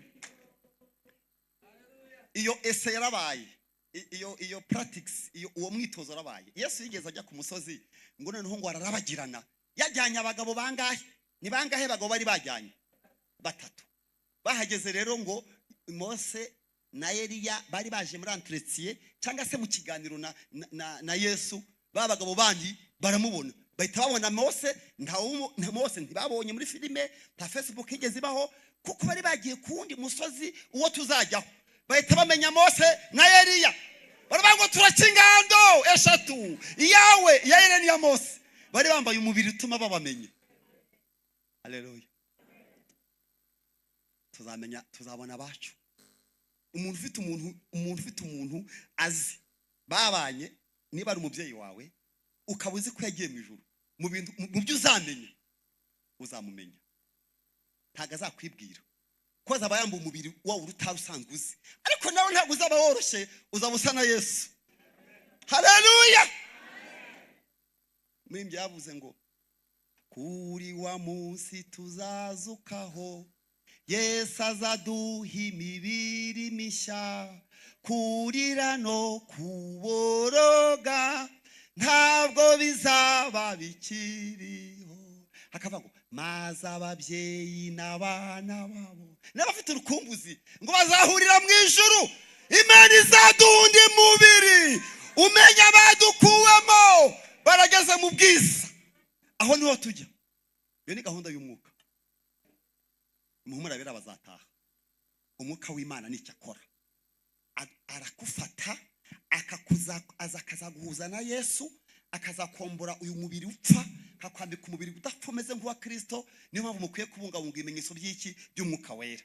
Iyo ese yarabaye, iyo practice, iyo uwo mwitozo warabaye. Yesu yigeze ajya ku musozi, ngo noneho ngo ararabagirana. Yajyanye abagabo bangahe? Ni bangahe abagabo bari bajyanye? Batatu. Bahageze rero, ngo Mose na Eliya bari baje muri entretien cyangwa se mu kiganiro na Yesu. Ba bagabo bandi baramubona, bahita babona Mose. Nta Mose ntibabonye muri filime, nta Facebook igeze ibaho, kuko bari bagiye ku wundi musozi uwo tuzajyaho. Bahita bamenya Mose na Eliya, baravuga ngo turaca ingando eshatu, iyawe, iya Eliya n'iya Mose. Bari bambaye umubiri utuma babamenya. Haleluya! Tuzamenya, tuzabona abacu. Umuntu ufite umuntu azi babanye, niba ari umubyeyi wawe ukaba uzi ko yagiye mu ijuru, mu bintu mu byo uzamenya, uzamumenya. Ntabwo azakwibwira ko azaba yambaye umubiri wawe utari usanzwe uzi, ariko nawe ntabwo uzaba woroshye, uzaba usa na Yesu. Haleluya! Muri byavuze ngo kuri wa munsi tuzazukaho, Yesu azaduha imibiri mishya, kurira no kuboroga ntabwo bizaba bikiriho. Hakavuga ngo maze ababyeyi n'abana babo n'abafite urukumbuzi ngo bazahurira mu ijuru. Imana izaduha undi mubiri umenya abadukuwemo barageze mu bwiza. Aho niho tujya. Iyo ni gahunda y'umwuka. Muhumura abera bazataha. Umwuka w'Imana nicyo akora. Arakufata akakuza, aza akazaguhuza na Yesu, akazakombora uyu mubiri upfa, akakwambika umubiri udapfa umeze nk'uwa Kirisito. Niyo mpamvu mukwiye kubungabunga ibimenyetso by'iki? By'umwuka wera.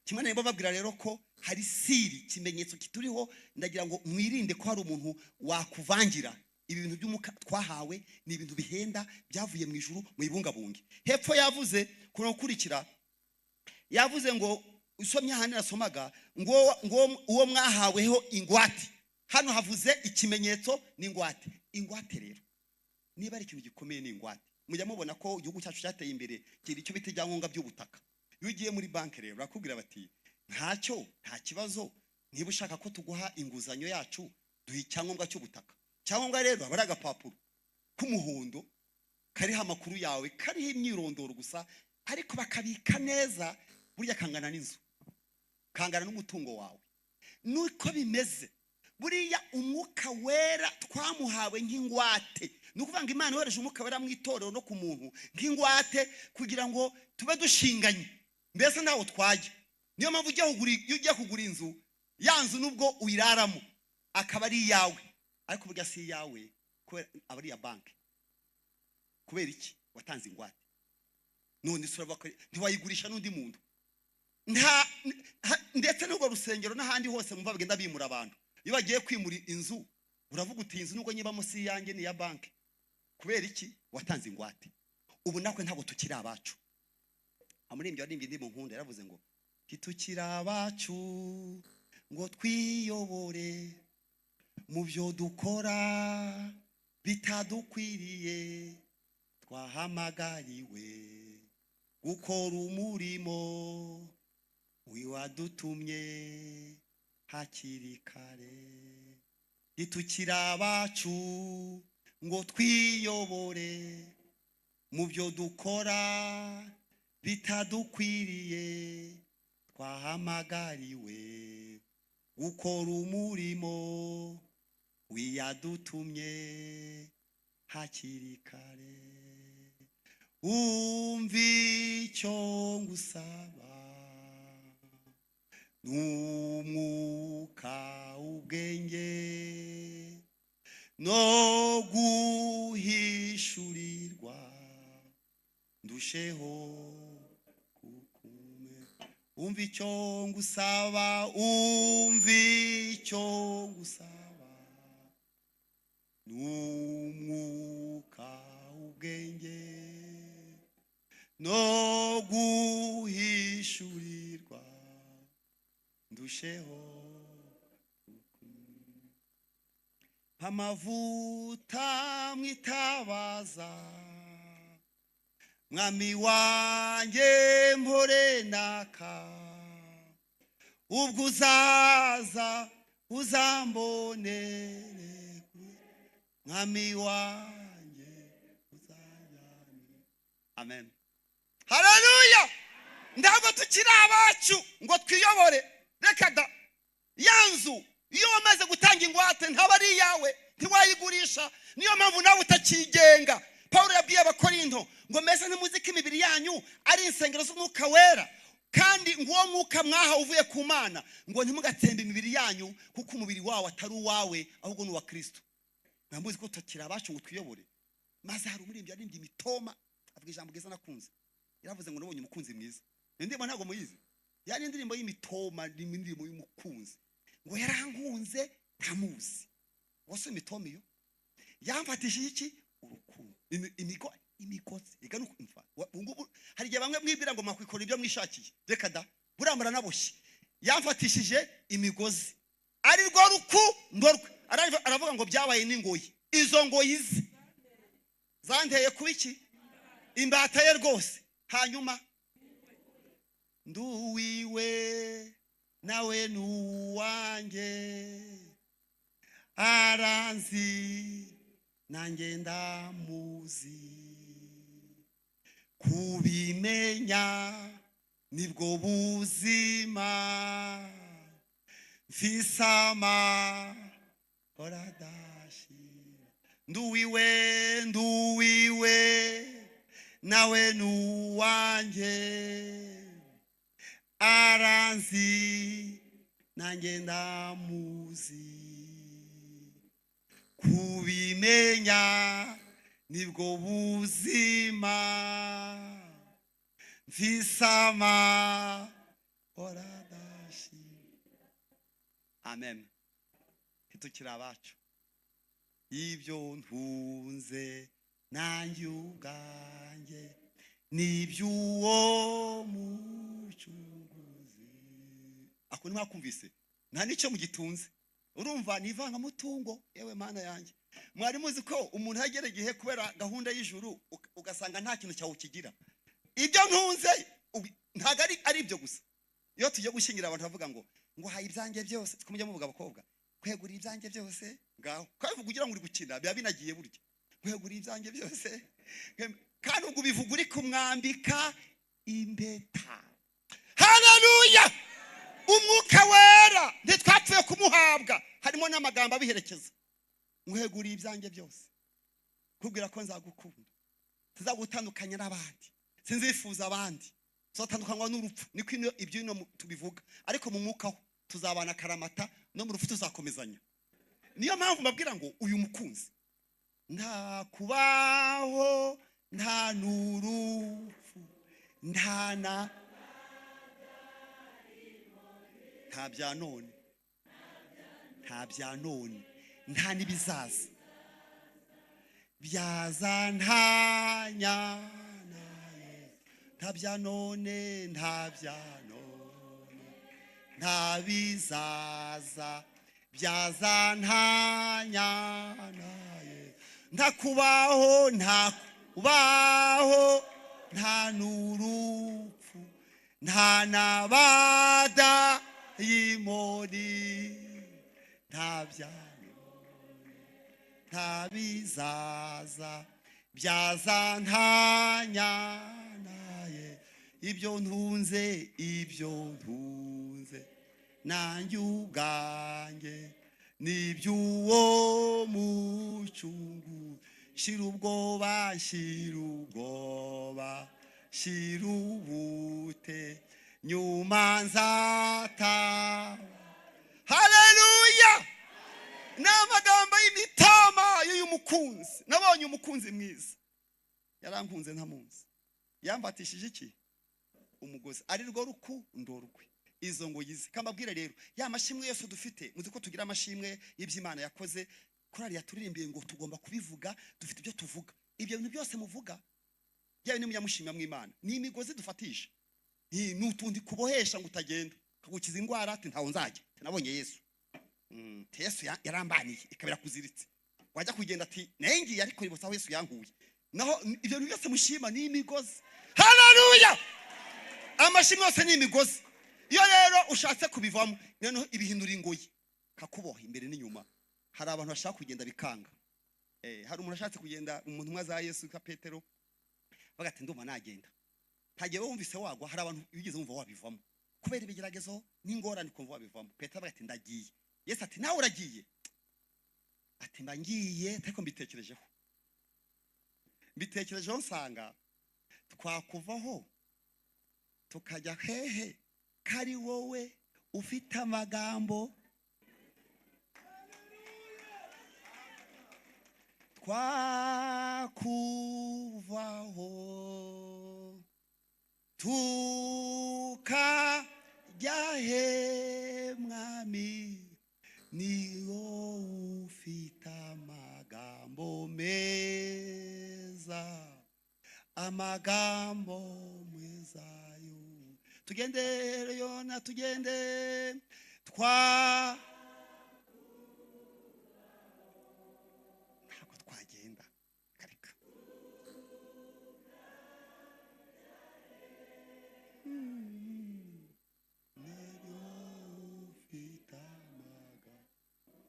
Kimwe nabo babwira rero ko hari seal, ikimenyetso kituriho. Ndagira ngo mwirinde ko hari umuntu wakuvangira ibi bintu by'umwuka twahawe. Ni ibintu bihenda byavuye mu ijuru, muyibungabunge. Hepfo yavuze kuno gukurikira, yavuze ngo usomye ahandi nasomaga ngo uwo mwahaweho ingwate. Hano havuze ikimenyetso n'ingwate. Ingwate rero, niba ari ikintu gikomeye, ni ingwate. Mujya mubona ko igihugu cyacu cyateye imbere, kiri icyo bita ibyangombwa by'ubutaka. Iyo ugiye muri banki rero, barakubwira bati ntacyo, nta kibazo, niba ushaka ko tuguha inguzanyo yacu, duha icyangombwa cy'ubutaka. Icyangombwa rero aba ari agapapuro k'umuhondo kariho amakuru yawe, kariho imyirondoro gusa, ariko bakabika neza. Burya kangana n'inzu, kangana n'umutungo wawe. Nuko bimeze. Buriya umwuka wera twamuhawe nk'ingwate. Ni ukuvuga ngo Imana yohereje umwuka wera mu itorero no ku muntu nk'ingwate, kugira ngo tube dushinganye, mbese ntaho twajya. Niyo mpamvu ujya kugura, iyo ugiye kugura inzu, ya nzu nubwo uyiraramo akaba ari iyawe, ariko burya si iyawe, kubera aba ari iya banki. Kubera iki? Watanze ingwate. None se uravuga ko ntiwayigurisha n'undi muntu? Nta ndetse n'urwo rusengero n'ahandi hose mwumva bagenda bimura abantu, iyo bagiye kwimura inzu, uravuga uti inzu nubwo nyibamo si iyanjye, ni iya banki. Kubera iki? Watanze ingwate. Ubu natwe ntabwo tukiri abacu. Amuririmbyi waririmbye indirimbo nkunda yaravuze ngo ntitukiri abacu ngo twiyobore mu byo dukora bitadukwiriye, twahamagariwe gukora umurimo wadutumye hakiri kare. Ntitukiri abacu. ngo twiyobore mu byo dukora bitadukwiriye, twahamagariwe gukora umurimo wiyadutumye hakiri kare. Umva icyo ngusaba n'umwuka ubwenge no guhishurirwa, ndusheho kukume. Umva icyo ngusaba, umva icyo ngusaba n'umwuka ubwenge no guhishurirwa, ndusheho amavuta mwitabaza, mwami wanjye mpore naka, ubwo uzaza uzambonere, mwami wanjye uzajyane. Amen, haleluya. Ntabwo tukiri abacu ngo twiyobore, reka da. Ya nzu iyo wamaze gutanga ingwate ntaba ari iyawe, ntiwayigurisha. Niyo mpamvu nawe utakigenga. Pawulo yabwiye Abakorinto ngo mbese ntimuzi ko imibiri yanyu ari insengero z'umwuka wera, kandi ngo uwo mwuka mwahawe uvuye ku Mana, ngo ntimugatsembe imibiri yanyu, kuko umubiri wawe atari uwawe ahubwo ni uwa Kristo. Mwamuzi ko tutakiri abacu ngo twiyobore. Maze hari umuririmbyi yaririmbye imitoma, avuga ijambo ryiza nakunze. Yaravuze ngo nabonye umukunzi mwiza. Iyo ndirimbo ntabwo muyizi. Yari indirimbo y'imitoma, ni indirimbo y'umukunzi. Ngo yarankunze ntamuzi. Wose imitoma iyo yamfatishije iki? Urukundo. Imigozi. Ega nuko umva. Ubungubu hari igihe bamwe mwibwira ngo mwakwikora ibyo mwishakiye. Reka da. Buriya muranaboshye. Yamfatishije imigozi. Ari rwo rukundo rwe. Aravuga ngo byabaye n'ingoyi. Izo ngoyi ze zanteye kuba iki? Imbata ye rwose. Hanyuma nduwiwe nawe nuwanjye, aranzi nanjye ndamuzi, kubimenya nibwo buzima, mfisama horadashira. Nduwiwe, nduwiwe nawe nuwanjye, aranzi nanjye ndamuzi, kubimenya nibwo buzima, mfisama horadashira. Amen. Ntitukiri abacu. Ibyo ntunze nanjye ubwanjye n'iby'uwo mucunguzi. Ako ntimwakumvise, nta n'icyo mugitunze. Urumva ni ivangamutungo. Yewe Mana yanjye, mwari muzi ko umuntu yagera igihe kubera gahunda y'ijuru ugasanga nta kintu cyawe ukigira. Ibyo ntunze ntabwo ari ibyo gusa. Iyo tugiye gushyingira abantu bavuga ngo haye ibyanjye byose, twumujya muvuga abakobwa kwegura ibyanjye byose, ngaho kabivuga ugira ngo uri gukina, biba binagiye burya. Kwegura ibyanjye byose, kandi ubwo ubivuga uri kumwambika impeta. Haleluya! Umwuka wera ntitwapfuye kumuhabwa, harimo n'amagambo abiherekeza. Nkweguriye ibyanjye byose, kubwira ko nzagukunda, sinzagutandukanya n'abandi, sinzifuza abandi, tuzatandukanywa n'urupfu. Niko ibyo ino tubivuga, ariko mu mwuka ho tuzabana karamata, no mu rupfu tuzakomezanya. Niyo mpamvu mbabwira ngo uyu mukunzi nta kubaho, nta n'urupfu, nta na nta bya none, nta bya none, nta n'ibizaza byaza, nta nyana, nta bya none, nta bya none, nta bizaza byaza, nta nyana, nta kubaho, nta kubaho, nta n'urupfu, nta n'abada y'imoni, nta bya none, Ntabizaza byaza ntanyanaye. Ibyo ntunze, ibyo ntunze nanjye ubwanjye niby'uwo mucungu. Shira ubwoba, shira ubwoba, shira ubute, nyuma nzata. Haleluya! Ni amagambo y'imitama y'uyu mukunzi. Nabonye umukunzi mwiza, yarankunze ntamuzi, yambatishije iki? Umugozi, ari rwo rukundo rwe. Izo ngo yize kambabwire rero, ya mashimwe yose dufite, muzi ko tugira amashimwe y'iby'Imana yakoze. Korali yaturirimbiye ngo tugomba kubivuga, dufite ibyo tuvuga. Ibyo bintu byose muvuga byawe ni munyamushimwa mw'Imana, ni imigozi dufatisha, ni utundi kubohesha ngo utagenda, kagukiza indwara ati ntaho nzajya, nabonye Yesu. Yesu yarambaniye ikabera kuziritse, wajya kugenda ati nengiye ariko ributsa aho Yesu yankuye. Naho ibyo bintu byose mushima ni imigozi. Haleluya! Amashimwe yose ni imigozi. Iyo rero ushatse kubivamo, noneho ibihindura ingoyi, kakuboha imbere n'inyuma. Hari abantu bashaka kugenda bikanga. Hari umuntu ashatse kugenda, umuntu umwe za Yesu ka Petero, bagati ndumva nagenda. Ntagiye wumvise wagwa, hari abantu bigeze wumva wabivamo kubera ibigeragezo n'ingorane, kumva wabivamo. Petero bagati ndagiye. Yesu ati nawe uragiye? Ati mba ngiye, ariko mbitekerejeho. Mbitekerejeho nsanga twakuvaho tukajya hehe, kari wowe ufite amagambo. Twakuvaho tukajya he mwami, ni wowe ufite amagambo meza, amagambo meza yo. Tugende Yona, tugende twa ntabwo twagenda kareka.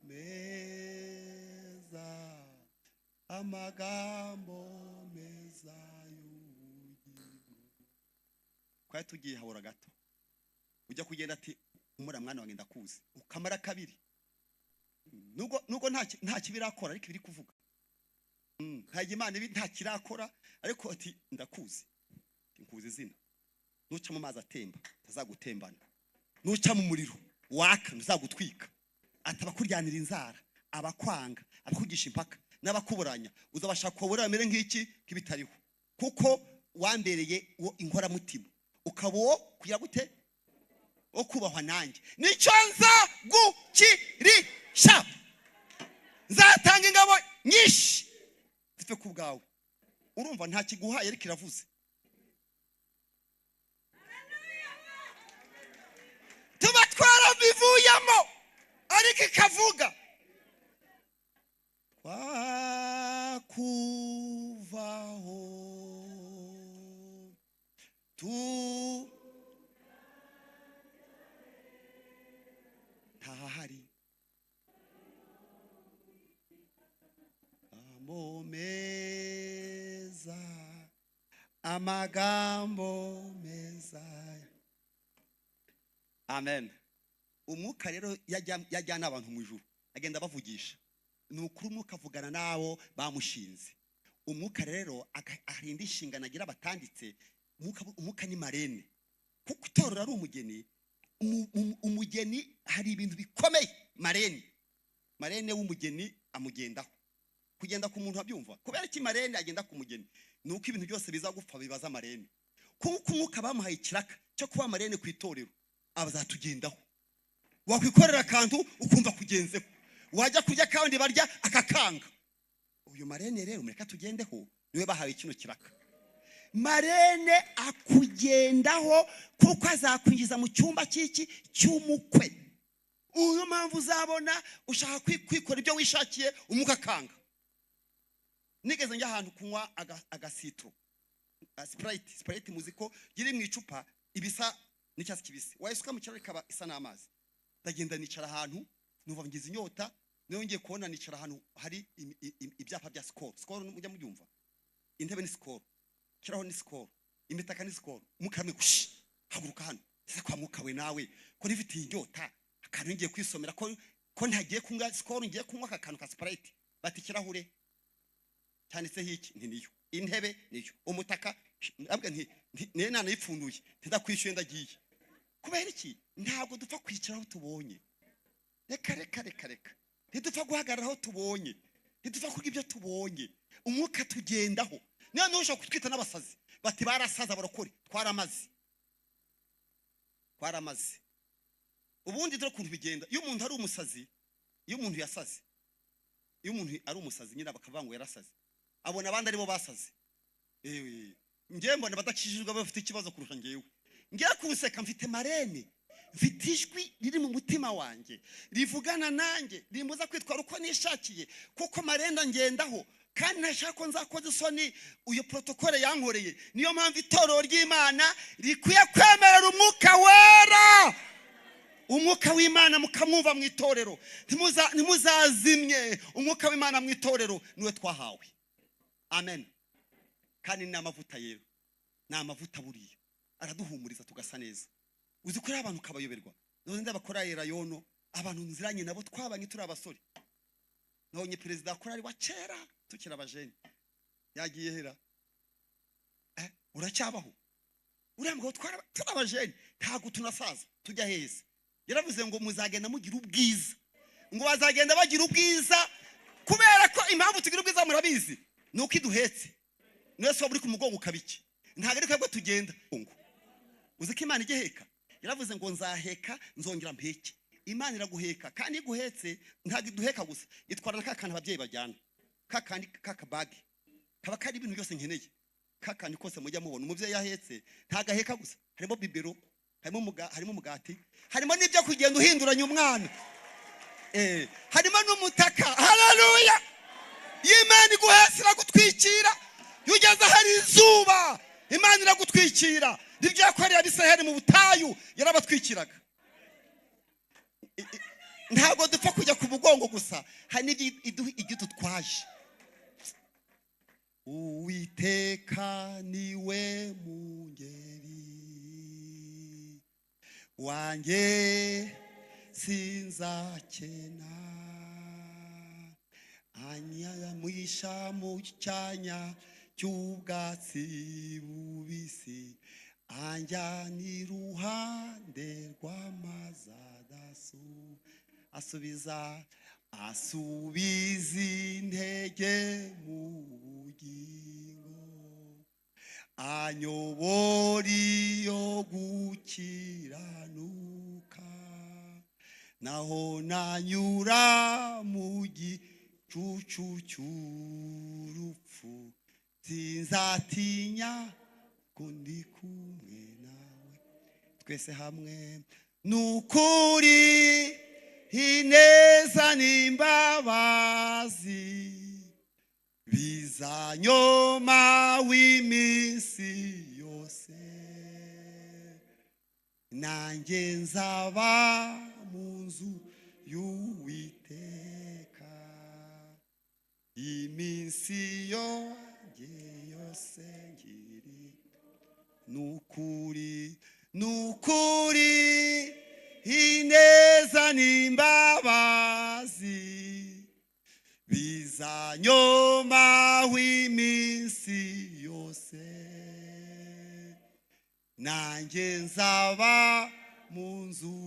Meza, amagambo meza y'ubugingo. Twari tugiye habura gato, ujya kugenda ati umura mwana wanjye ndakuzi, ukamara kabiri. Nubwo nta kibirakora ariko ibiri kuvuga. Nta Imana ibi nta kirakora ariko ati ndakuzi, nkuzi izina. Nuca mu mazi atemba tazagutembana, nuca mu muriro waka ntuzagutwika. Atabakuryanira inzara, abakwanga, abakugisha impaka n'abakuburanya, uzabashaka kubura bamere nk'iki kibitariho, kuko wambereye wo inkoramutima, ukaba uwo kugira gute wo kubahwa nanjye. Nicyo nza gukirisha, nzatanga ingabo nyinshi zipfe ku bwawe. Urumva nta kiguhaye ariko iravuze. Tuba twarabivuyemo ariko ikavuga. Twakuvaho tu ntahari amagambo meza, amagambo meza. Amen. Umwuka rero yajyana abantu mu ijuru, agenda bavugisha. Ni ukuri umwuka avugana nabo bamushinze. Umwuka rero arinda inshingano agira batanditse. Umwuka ni marene, kuko itorero ari umugeni. Umugeni hari ibintu bikomeye. Marene w'umugeni amugendaho. Kugenda ku muntu abyumva. Kubera iki marene agenda ku mugeni? Ni uko ibintu byose biza gupfa bibaza marene. Kuko umwuka bamuhaye ikiraka cyo kuba marene ku itorero, abazatugendaho. Wakwikorera akantu ukumva kugenzeho, wajya kurya kandi barya akakanga. Uyu marene rero mureka tugendeho, niwe bahawe kino kiraka. Marene akugendaho kuko azakwinjiza mu cyumba cy'iki cy'umukwe. Uyu mpamvu uzabona ushaka kwikora ibyo wishakiye, umwuka akanga. Nigeze njya ahantu kunywa agasitro, Sprite muziko iri mu icupa ibisa n'icyatsi kibisi, wayisuka mu kirahuri ikaba isa n'amazi. Ndagenda nicara ahantu numva ngize inyota, Niyo ngiye kubona nicara ahantu hari ibyapa bya Skol. Skol mujya mubyumva, intebe ni Skol, kiraho ni Skol, imitaka ni Skol. Umwuka aramwe gushi, haguruka hano. Ese kwa mwuka we nawe ko nifitiye inyota, akantu ngiye kwisomera ko ntagiye kunywa Skol, ngiye kunywa aka kantu ka Sprite. Bati ikirahure cyanditseho iki? Nti niyo intebe, niyo umutaka. Nabwo nti niyo nanayipfunduye, ntidakwishyuye, ndagiye. Kubera iki? Ntabwo dupfa kwicara aho tubonye. Reka reka reka reka, ntidupfa guhagarara aho tubonye, ntidupfa kurya ibyo tubonye. Umwuka tugendaho. Niyo ntushobora kutwita n'abasazi, bati barasaza abarokore. Twaramaze, twaramaze. Ubundi dore ukuntu bigenda: iyo umuntu ari umusazi, iyo umuntu yasaze, iyo umuntu ari umusazi nyine bakavuga ngo yarasaze, abona abandi aribo basaze. Ewe, ngewe mbona badakijijwe bafite ikibazo kurusha ngewe. Ngewe kunseka, mfite marraine, mfite ijwi riri mu mutima wanjye rivugana nanjye, rimbuza kwitwara uko nishakiye, kuko marraine ngendaho kandi ntashaka ko nzakoza isoni uyu protocole yankoreye. Niyo mpamvu itorero ry'Imana rikwiye kwemerera Umwuka Wera, Umwuka w'Imana mukamwumva mu itorero. Ntimuzazimye Umwuka w'Imana mu itorero, niwe twahawe. Amen. Kandi ni amavuta yera, ni amavuta buriya araduhumuriza tugasa neza. Uzi ko abantu ukabayoberwa. None ndabakora rayono, abantu nziranye nabo twabanye turi abasore. Nabonye perezida wa korali wa kera tukiri abajene, yagiye hera. Uracyabaho uriya mugabo? Turi abajene, ntabwo tunasaza, tujya heza. Yaravuze ngo muzagenda mugira ubwiza, ngo bazagenda bagira ubwiza. Kubera ko impamvu tugira ubwiza murabizi, ni uko iduhetse. Niyo waba uri ku mugongo ukaba iki, ntabwo ari twebwe tugenda. Uzi ko Imana igiheka? Yaravuze ngo nzaheka, nzongera mpeke. Imana iraguheka, kandi iyo iguhetse ntabwo iduheka gusa, itwara na ka kantu ababyeyi bajyana, ka kandi k'akabage kaba kari ibintu byose nkeneye, ka kandi kose mujya mubona umubyeyi ahetse. Ntabwo aheka gusa, harimo biberon, harimo umugati, harimo n'ibyo kugenda uhinduranya umwana, harimo n'umutaka. Haleluya! Iyo Imana iguhetse iragutwikira. Iyo ugeze ahari izuba, Imana iragutwikira. Nibyo yakoreye Abisiraheli mu butayu, yarabatwikiraga. Ntabwo dupfa kujya ku mugongo gusa, hari n'ibyo ibyo dutwaje. Uwiteka niwe mungeri wanjye, sinzakena. Anyamuhisha mu cyanya cy'ubwatsi bubisi, anjyana iruhande rw'amazi adasu asubiza intege mu bugingo, anyobora iyo gukiranuka. Naho nanyura mu gicucu cy'urupfu, sinzatinya ko ndi kumwe nawe. Twese hamwe: ni ukuri ineza n'imbabazi bizanyoma w'iminsi yose, nanjye nzaba mu nzu y'Uwiteka iminsi yanjye yose ngiri. Nukuri, nukuri ineza n'imbabazi bizanyoma w'iminsi yose, nanjye nzaba mu nzu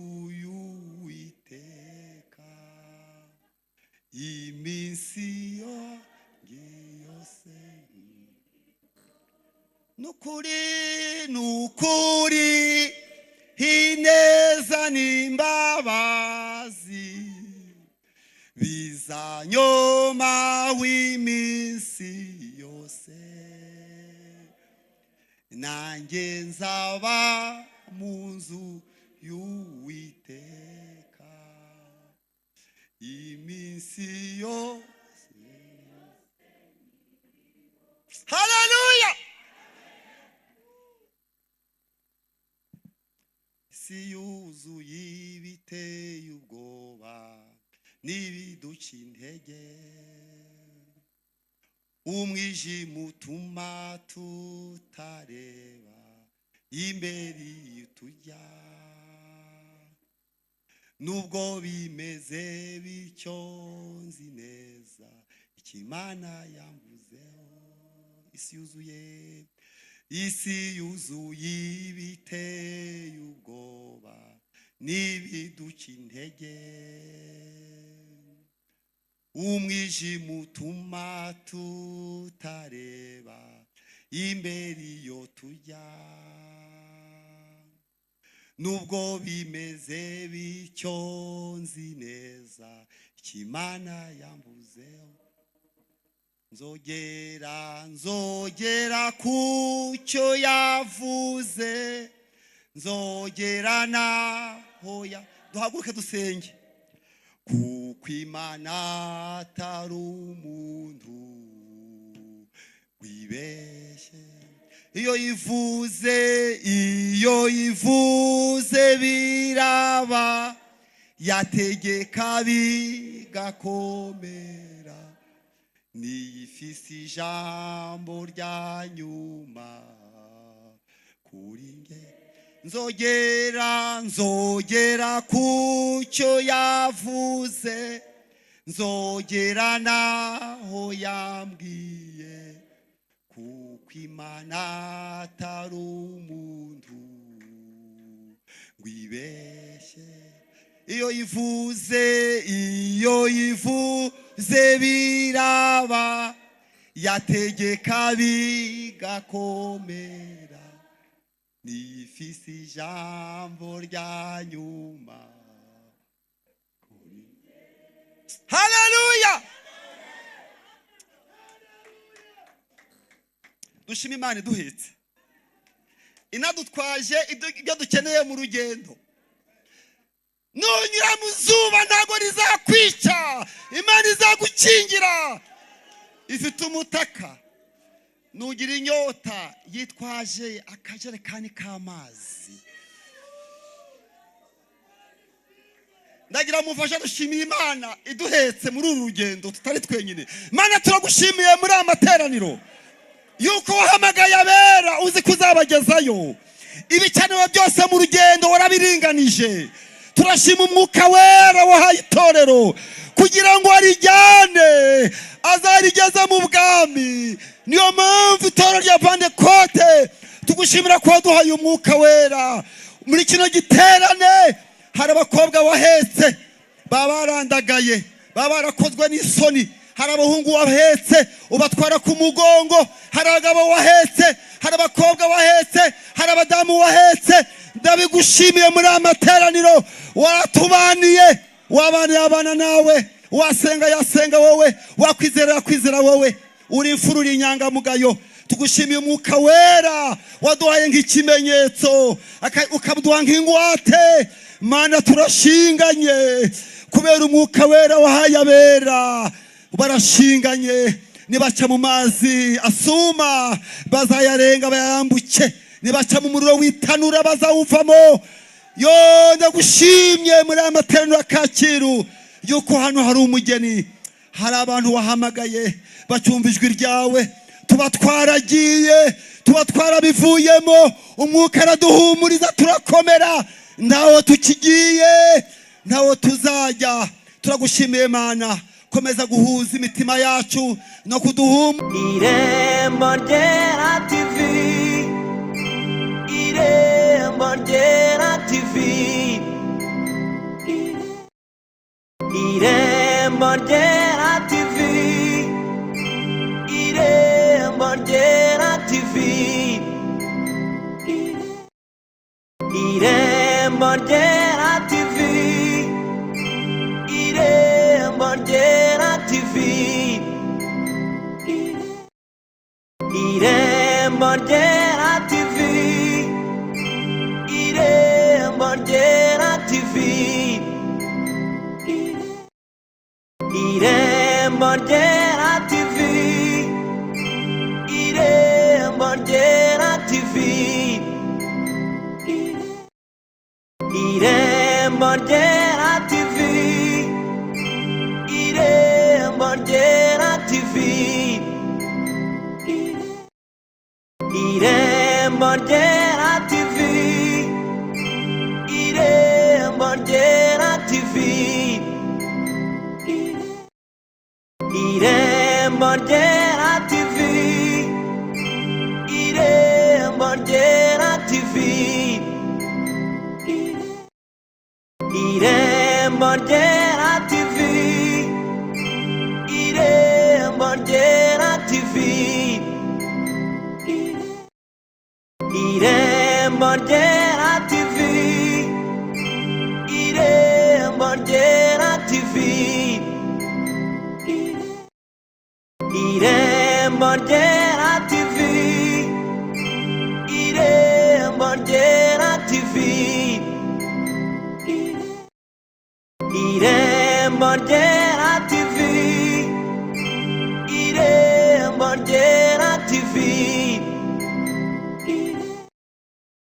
y'Uwiteka iminsi yanjye yose. Nukuri, nukuri ineza n'imbabazi bizanyoma w'iminsi yose, nanjye nzaba mu nzu y'Uwiteka iminsi yose. Haleluya! Isi yuzuye ibiteye ubwoba. N'ibiduca intege, umwijima utuma tutareba imbere iyo tujya. Nubwo bimeze bityo, nzi neza icyo Imana yamvuzeho. Isi yuzuye, isi yuzuye ibiteye ubwoba n'ibiduca intege, umwijima utuma tutareba imbere iyo tujya. Nubwo bimeze bityo, nzi neza icyo Imana yamvuzeho. Nzogera, nzogera ku cyo yavuze, nzogera naho ya. Duhaguruke dusenge. Kuko Imana atari umuntu wibeshye, iyo ivuze, iyo ivuze biraba, yategeka bigakomera. Niyifise ijambo rya nyuma kuri nge. Nzogera, nzogera ku cyo yavuze, nzogera naho yambwiye, kuko Imana atari umuntu ngo ibeshye, iyo ivuze, iyo ivuze biraba, yategeka bigakomera. Nifise ijambo rya nyuma kuri. Haleluya! Dushima Imana iduhetse, inadutwaje ibyo dukeneye mu rugendo. Nunyura mu zuba ntabwo rizakwica, Imana izagukingira, ifite umutaka. Nugira inyota yitwaje akajerekani k'amazi. Ndagira mufasha dushimiye Imana iduhetse muri uru rugendo tutari twenyine. Imana, turagushimiye muri aya materaniro yuko wahamagaye abera, uzi ko uzabagezayo. Ibikenewe byose mu rugendo warabiringanije. Turashima Umwuka Wera wahaye itorero kugira ngo arijyane, azarigeze mu bwami. Niyo mpamvu itorero rya Pantekote tugushimira ko waduhaye Umwuka Wera. Muri kino giterane hari abakobwa wahetse baba barandagaye, baba barakozwe n'isoni. Hari abahungu wahetse ubatwara ku mugongo, hari abagabo wahetse, hari abakobwa wahetse, hari abadamu wahetse. Ndabigushimiye muri aya materaniro, waratubaniye, wabaniye abana nawe, wasenga yasenga wowe, wakwizera yakwizera wowe. Uri imfura, uri inyangamugayo. Tugushimiye Umwuka Wera waduhaye nk'ikimenyetso, ukaduha nk'ingwate. Mana, turashinganye kubera Umwuka Wera wahaye abera. Barashinganye, nibaca mu mazi asuma bazayarenga bayambuke, nibaca mu muriro w'itanura bazawuvamo. Yo, ndagushimye muri aya materaniro ya Kacyiru yuko hano hari umugeni, hari abantu wahamagaye bacyumva ijwi ryawe. Tuba twaragiye, tuba twarabivuyemo, Umwuka araduhumuriza, turakomera, ntaho tukigiye, ntaho tuzajya. Turagushimiye Mana, komeza guhuza imitima yacu no kuduhumuriza. Irembo Ryera TV, Irembo Ryera TV, Irembo Ryera TV, Irembo Ryera TV, Irembo Ryera TV, Irembo Ryera TV, Irembo Ryera TV, Irembo Ryera TV, Irembo Ryera TV, Irembo Ryera TV, Irembo Ryera TV. Irembo Ryera TV, Irembo Ryera TV, Irembo Ryera TV, Irembo Ryera TV, Irembo Ryera TV, Irembo Ryera TV, Irembo Ryera TV, Irembo Ryera TV, Irembo Ryera TV, Irembo Ryera TV, Irembo Ryera.